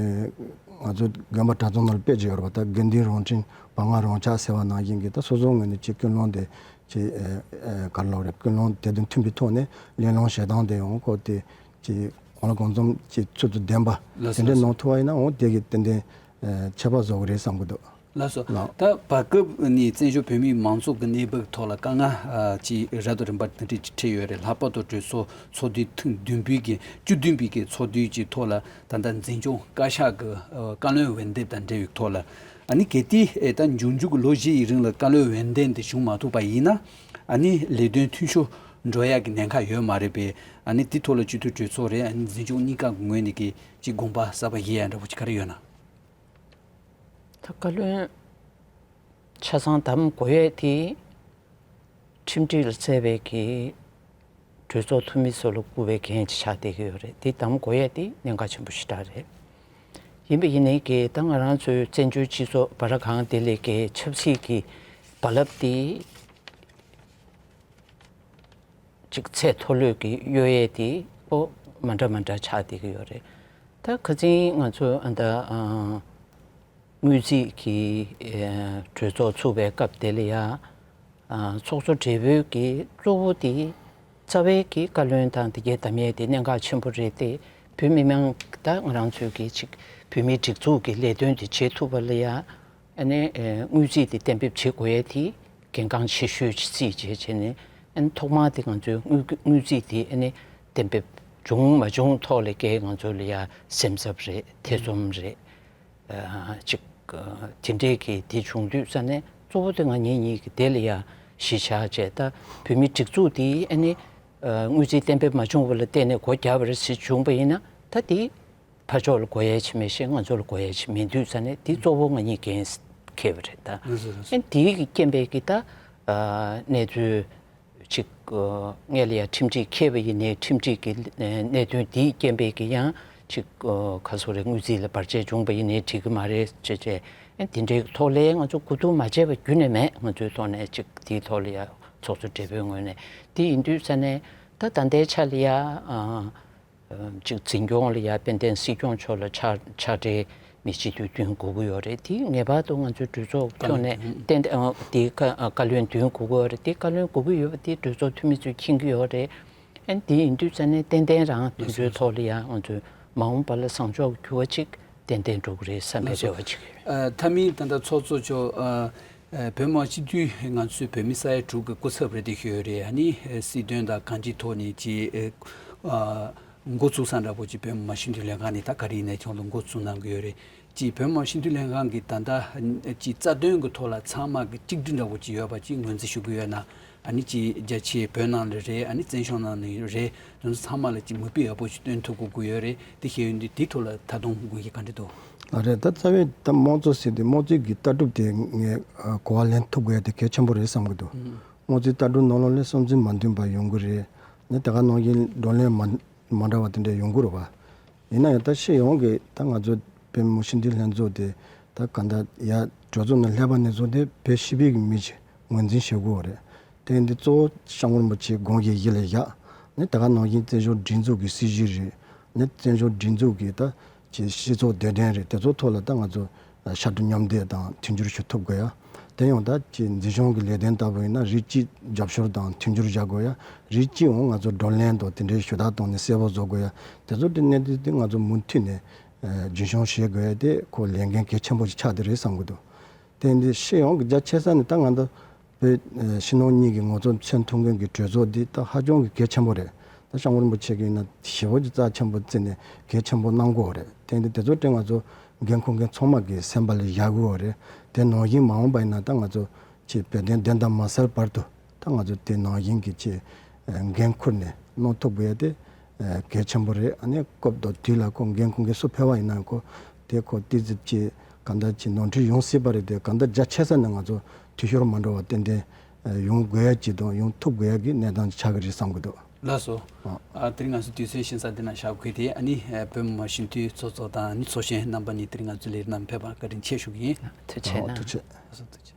ང་ཚོ་དགོན་པ་གྲྭ་ཚང་ནང་ལ་དཔེ་ཅིག་ཡོད་རེད་བ། ད་དགེ་འདུན་རང་ཁྲིམས་བར་ང་རང་ཆགས་ཟེར་བ་ནང་བཞིན་གྱི་ད་སོ་སོའི་ངོས་ནས་ཅིག་ཀུན་སློང་དེ་ཅིག་ཨེ་ཨེ་ག་རེ་ལབ་རེད། ཀུན་སློང་དེ་དང་མཐུན་པའི་ཐོག་ནས་གླེང་སློང་བྱེད་སྟངས་དེ་ཡང་ཁོ་དེ་ཅིག་གང་ལ་གང་འཚམ་ཅིག་ཚུལ་དང་ལྡན་པ་ལགས་སོ་དེ་འདྲ་ལགས་སོ། གནང་ཐུབ་པ་ཡིན་ན་འོ་དེ་གི་ཏན་ཏན་ཨེ་ཁྱད་པར་བཟོ་གི་རེད་བསམ་གི་འདུག་ལགས་སོ། ལགས། ད་བར་སྐབས་ནས་བཙན་བྱོལ་བོད་མིའི་མང་གཙོ་གི་གནས་བབ་ཐོག་ལ་དཀའ་ངལ་ཨ་ཅིག་རབ་དང་རིམ་པ་དེ་འདྲ་ཅིག་འཕྲད་ཡོད་རེད། ལྷག་པར་དུ་གྲོས་ཚོགས་ཚོགས་དུས་ཐེངས་བདུན་པའི་གི་བཅུ་བདུན་པའི་གི་ཚོགས་དུས་ཀྱི་ཐོག་ལ་ད་ལྟ་འཛིན་སྐྱོང་བཀའ་ཤག་གི་ཨ་བཀའ་བློན་འོས་འདེམས་དང་འབྲེལ་བའི་ཐོག་ལ་ཨ་ནི་གལ་ཏེ་ཨེ་ད་འབྱུང་འགྱུར་གྱི་ལོ་བཞི་ཡི་རིང་ལ་བཀའ་བློན་འོས་འདེམས་དེ་བྱུང་མ་ཐུབ་པ་ཡིན་ན་ཨ་ནི་ལས་དོན་འཐུས་ཤོར་འགྲོ་ཡག་གི་ཉེན་ཁ་ཡོད་མ་རེད་པས། ཨ་ནི་དེ་ཐོག་ལ་སྤྱི་འཐུས་གྲོས་ཚོགས་རེད། ཨ་ནི་འཛིན་སྐྱོང་གཉིས་ཀ་གི་ངོས་ནས་གི་ཅིག་དགོངས་པ་གསར་པ་བཞེས་ཡ་འདྲ་པོ་ཅིག་ག་རེ་ཡོད་ན། ད་བཀའ་བློན་ཆ་ཚང་བདམས་དགོས་ཡས་དེ་ཁྲིམས་སྒྲིག་ལ་བརྩི་བའི་གི་གྲོས་ཚོགས་འཐུས་མི་ཚོ་ལ་བསྐུར་བའི་འགན་ཅིག་ཆགས་བསྡད་ཀྱི་ཡོད་རེད། དེ་བདམས་དགོས་ཡས་དེ་གནད་འགག་ཆེན་པོ་ཞེ་དྲག་རེད། ཡིན་པ་ཡིན་ནའི་གི་ད་ང་རང་ཚོའི་བཙན་བྱོལ་སྤྱི་ཚོགས་བར་གང་དེ་ལས་གི་ཆབ་སྲིད་ཀྱི་རྦ་རླབས་དེ་ཅིག་ཚད་མཐོ་ལོས་ཀྱི་གཡོ་ཡས་དེ་ཨོ་མ་འདྲ་མ་འདྲ་ཆགས་བསྡད་ཀྱི་ཡོད་རེད། ད་ཁ་སང་ང་ཚོ་ཨ་ད་ཨ་དངུལ་རྩིས་ཀྱི་ཨེ་གྲོས་ཚོགས་ཚུགས་པའི་སྐབས་དེ་ལ་ཡ་ཨ་ཚོགས་གཙོ་སྦྲེལ་པོའི་གི་གཙོ་བོ་དེ་རྩ་བའི་གི་བཀའ་བློན་དང་དེ་གའི་བདམས་ཡས་དེ་གནད་འགག་ཆེན་པོ་རེད་དེ། བོད་མི་མང་ད་ང་རང་ཚོའི་གི་ཅིག་བོད་མིའི་སྒྲིག་འཛུགས་ཀྱི་ལས་དོན་དེ་བྱེད་ཐུབ་པ་ལ་ཡ། ཨ་ནི་ཨེ་དངུལ་རྩིས་དེ་གཏན་འབེབས་བྱེད་དགོས་ཡས་དེ་གལ་འགངས་ཆེ་ཤོས་ཅིག་བརྩིས་བྱས་བྱས་ནས། ཨ་ནི་ཐོག་མར་དེ་ང་ཚོའི་དངུལ་དངུལ་རྩིས་དེ་ཨ་ནི་གཏན་འབེབས་བྱུང་མ་བྱུང་ཐོག་ལ་ཀའི་ང་ཚོ་ལ་ཡ་སེམས་འཚབ་རེད། ཐེ་ཚོམ་རེད། ཨ་ཅིག་ཨ་དེ་འདྲའི་གི་དེ་བྱུང་དུས་ཙ་ནས་གཙོ་བོ་དེ་ང་ཉིད་ཉིད་ཀྱི་དེ་ལ་ཡ་གཞི་བཞག་བྱས། ད་བོད་མིའི་སྒྲིག་འཛུགས་དེ་ཨ་ནི་ཨ་དངུལ་རྩིས་གཏན་འབེབས་མ་བྱུང་བ་ལ་བརྟེན་ནས་སྒོ་བརྒྱབ་པ་རེད་ཟེར་བྱུང་བ་ཡིན་ན། ད་དེ་ཕར་ཕྱོགས་ལ་དགོས་ཡས་ཅིག་མེད་ཤེས། ང་ཚོ་ལ་དགོས་ཡས་ཅིག་མེད་དུས་ཙ་ནས་དེ་གཙོ་བོ་ང་གཉིས་འགན་འཁྱེར་བ་རེད་ད། ལགས་སོ་ལགས་སོ། ཨེ་དེའི་གི་རྐྱེན་པས་གི་ད་ཨ་གནས་ཚུལ་ཅིག་ཨ་སྔས་ལ་ཡ་ཁྲིམས་སྒྲིག་འཁྱེར་བ་ཡིན་ནའི་ཁྲིམས་སྒྲིག་གི་ཨ་གནད་དོན་དེའི་རྐྱེན་པས་གི་ཡང་ཅིག་ཨ་ག་སོ་རེ་དངུལ་རྩིས་ལ་བར་ཆད་བྱུང་བ་ཡིན་ནའི་འགྲིག་གི་མ་རེད་ཅེས་བྱས། ཨེ་དེ་འདྲའི་ཐོག་ལ་ང་ཚོ་གོ་བསྡུར་མ་བྱས་པ་རྒྱུན་ནས་མེད། ང་ཚོའི་ཐོག་ནས་ཅིག་དེའི་ཐོག་ལ་ཡ་ཚོགས་གཙོ་སྦྲེལ་པོའི་ངོས་ནས་དེ་ཡིན་དུས་ཙ་ནས་ད་ད་ལྟའི་ཆ་ལ་ཡ་ཨ། ཅིག་འཛིན་སྐྱོང་ལ་ཡ་དཔལ་ལྡན་སྲིད་སྐྱོང་མཆོག་ལ་ཕྱག་ཕྱག་སྦྲེལ་མི་སྤྱི་འཐུས་བདུན་དགོས་ཀྱི་ཡོད་རེད། དེ་ངེས་པར་དུ་ང་ཚོའི་གྲོས་ཚོགས་ཐོག་ནས་བཀའ་བློན། ཏན་ཏན་ཨ་དེ་བཀའ་ཨ་བཀའ་བློན་བདུན་དགོས་ཀྱི་ཡོད་རེད། དེ་བཀའ་བློན་དགོས་ཀྱི་ཡོད་པ་དེ་གྲོས་ཚོགས་འཐུས་མི་ཚོས་མཁྱེན་གྱི་ཡོད་རེད། ཨ་ནི་དེ་ཡིན་དུས་ཙ་ནས་ཏན་ཏན་རང་དེ་ཚོའི་ཐོག་ལ་ཡ་ང་ཚོའི་མ་འོངས་པ་ལ་བཟང་ཕྱོགས་འགྱུར་བ་ཅིག་ཏན་ཏན་འགྲོ་གི་རེད་བསམ་པའི་རེ་བ་ཅིག་ཡོད། ཨ་མཐའ་མའི་ད་ལྟ་ཚོགས་གཙོ་མཆོག་ཨ་ཨ་བོད་མི་མང་སྤྱི་འཐུས་ང་ཚོའི་བོད་མི་ས་ཡ་དྲུག་གི་སྐུ་ཚབ་རེད་དེ་ཞུ་ཡོད་རེད། ཨ་ནི་ཨ་སྲིད་དོན་དང་གང་ཅིའི་ཐོག་ནས་ཅིག་ཨ་འགོ་ཚུགས་ས་འདྲ་པོ་ཅིག་བོད་མི་མང་སྤྱི་འཐུས་ལྷན་ཁང་ནས་ད་ག་རེ་ཡིན་ནའི་ཁྱོན་ལ་འགོ་བཙུགས་གནང་གི་ཡོད་རེད། ཅིག་བོད་མི་མང་སྤྱི་འཐུས་ལྷན་ཁང་གི་ད་ལྟ་ཅིག་རྩ་དོན་གྱི་ཐོག་ལ་ཚང་མ་གི་གཅིག་སྒྲིལ་འདྲ་པོ་ཅིག་ཡོད་པ་ཅིག་ངོས་འཛིན་ཞུ་གི་ཡོད་ན། ཨ་ནི་ཅིག་རྒྱ་ཆེའི་བོད་ནང་ལ་རེད། ཨ་ནི་བཙན་བྱོལ་ནང་ནས་རེད། དེ་ཚོ་ཚང་མ་ལ་ཅིག་མིག་དཔེ་ཡག་པོ་ཞིག་སྟོན་ཐུབ་དགོས་ཀྱི་ཡོད་རེད། དེ་ཤེས་ཡོན་འདི་དེའི་ཐོག་ལ་ད་དུང་དགོས་ཀྱི་ག་འདྲ་འདུག་ཨ་རེད། ད་རྩ་བའི་ད་དམངས་གཙོ་ཟེར་དུས་དམངས་གཙོའི་གི་ལྟ་གྲུབ་དེ་ངས་ཨ་གོ་བ་ལེན་ཐུབ་དགོས་ཡ་དེ་གལ་ཆེན་པོ་རེད་བསམ་གི་འདུག། ཨུ། དམངས་གཙོའི་ལྟ་གྲུབ་ནང་ལོགས་ལ་སྲོལ་འཛིན་མ་མཐུན་པ་ཡོང་གི་རེད། ནས་ད་ག་ནང་བཞིན་བགྲོ་གླེང་མ་མ་འདྲ་བ་དེ་འདྲ་ཡོང་གི་རེད་བ། ཡིན་ན་ཡང་ད་སྤྱི་ཡོངས་ཀྱི་ད་ང་ཚོ་བོད་མི་མང་སྤྱི་འཐུས་ལྷན་ཚོགས་དེ་ད་ག་འདྲ་ཡ་གྲོས་ཚོགས་ནང་སླེབས་པ་ནས་བཟུང་སྟེ་བོད་སྤྱི་པའི་གི་མི་ཞིག་ངོས་འཛིན་བྱེད་དགོས་པ་རེད། དེ་ཡིན་དུས་གཙོ་བོ་སྐྱབས་མགོན་རིན་པོ་ཆེའི་དགོངས་ཀྱི་གཞི་ལ་བཞག་ནས་ད་ག་ནང་བཞིན་བཙན་བྱོལ་སྒྲིག་འཛུགས་ཀྱི་སྲིད་བྱུས་རེད། ནས་བཙན་བྱོལ་སྒྲིག་འཛུགས་ཀྱི་ད་ཀྱི་སྤྱི་ཚོགས་བདེ་དོན་རེད། དེ་ཚོ་ཐོག་ལ་ད་ང་ཚོ་ཕྱར་གྲུ་མཉམ་འདེགས་དང་མཐུན་འགྱུར་ཞུ་ཐུབ་དགོས་ཡ། དེ་ཡང་ད་ཀྱི་འཛིན་སྐྱོང་གི་ལས་དོན་ལྟ་བུ་ཡིན་ན་རིགས་གཅིག་རྒྱབ་སྐྱོར་དང་མཐུན་འགྱུར་བྱ་དགོས་ཡ། རིགས་གཅིག་འོང་ང་ཚོ་བགྲོ་གླེང་དང་དེ་འདྲའི་ཞུ་དག་བཏང་ནས་གསལ་པོ་བཟོ་དགོས་ཡ། དེ་ཚོ་དེ་གནད་དོན་དེ་ང་ཚོ་མུ་མཐུད་ནས་ཨ་རྒྱུན་འཁྱོངས་བྱེད་དགོས་ཡ་དེ་ཁོ་ལས་འགན་གལ་ཆེན་པོ་ཞིག་ཆགས་བསྡད་རེད་བསམ་གི་འདུག། དེ་འདི་སྤྱི་ཡོངས་ཀྱི་རྒྱ་ཆེ་ས་ནས་ད་ང་ཚོ་བོད་ཨ་ཕྱི་ནང་གཉིས་ཀྱི་ངོ་ཚབ་མཚོན་ཐུབ་མཁན་གྱི་གྲོས་ཚོགས་འདི་ད་ཧ་ཅང་གི་གལ་ཆེན་པོ་རེད། ད་སྐྱབས་མགོན་རིན་པོ་ཆེ་གིས་ཡིན་ན་ཞེ་པོ་ཅིག་རྩ་ཆེན་པོ་བརྩིས་ནས་གལ་ཆེན་པོ་གནང་དགོས་རེད། དེ་འདི་དེ་ཚོ་དེ་ང་ཚོ་འགན་འཁུར་མཁན་ཚང་མ་གི་སེམས་པ་ལ་བཞག་དགོས་རེད། དེ་ནང་བཞིན་མ་འོངས་པ་ཡིན་ན་ད་ང་ཚོ་ཆེས་བོད་དོན་བདེན་དང་མ་གསལ་བར་དུ་ད་ང་ཚོ་དེ་ནང་བཞིན་གྱི་ཆེས་ཨ་འགན་འཁུར་ནས་གནང་ཐུབ་དགོས་ཡ་དེ་ཨ་གལ་ཆེན་པོ་རེད། ཨ་ནི་སྐབས་དང་དུས་ལ་ཁོ་འགན་འཁུར་མཁན་སུ་ཕེབས་པ་ཡིན་ན་ཁོ་དེ་ཁོ་ཏི་ཙི་ཅི་གང་ལྟར་ཅི་ནོར་འཁྲུལ་ཡོང་སྲིད་པ་རེད། དེ་གང་ལྟར་རྒྱ་ཆེ་ས་ནས་ང་ཚོ་འཐུས་ཤོར་མ་འགྲོ་བ་ཏན་ཏན་ཨ་ཡོང་དགོས་ཡ་ཅིག་དང་ཡོང་ཐུབ་དགོས་ཡ་གི་གནས་སྟངས་ཅིག་ཆགས་ཀྱི་རེད་བསམ་གྱི་འདུག། ལགས་སོ། ཨ། ཨ་དེ་རིང་ང་ཚོ་དུས་ཚོད་ཞིང་ས་འདི་ན་བཞག་དགོས་དེ། ཨ་ནི་ཨ་བོད་མི་མང་སྤྱི་འཐུས་ཚོགས་གཙོ་དང་ཨ་ནི་ཚོགས་གཞོན་རྣམ་པ་གཉིས་དེ་རིང་ང་ཚོའི་ལས་རིམ་ནང་ཕེབས་པར་བཀའ་དྲིན་ཆེ་ཞུ་གི་ཡིན། ཐུགས་རྗེ་ཆེ་གནང་། ཨ་ཐུགས་རྗེ་ཆེ། ལགས་སོ། ཐུགས་རྗེ་ཆེ།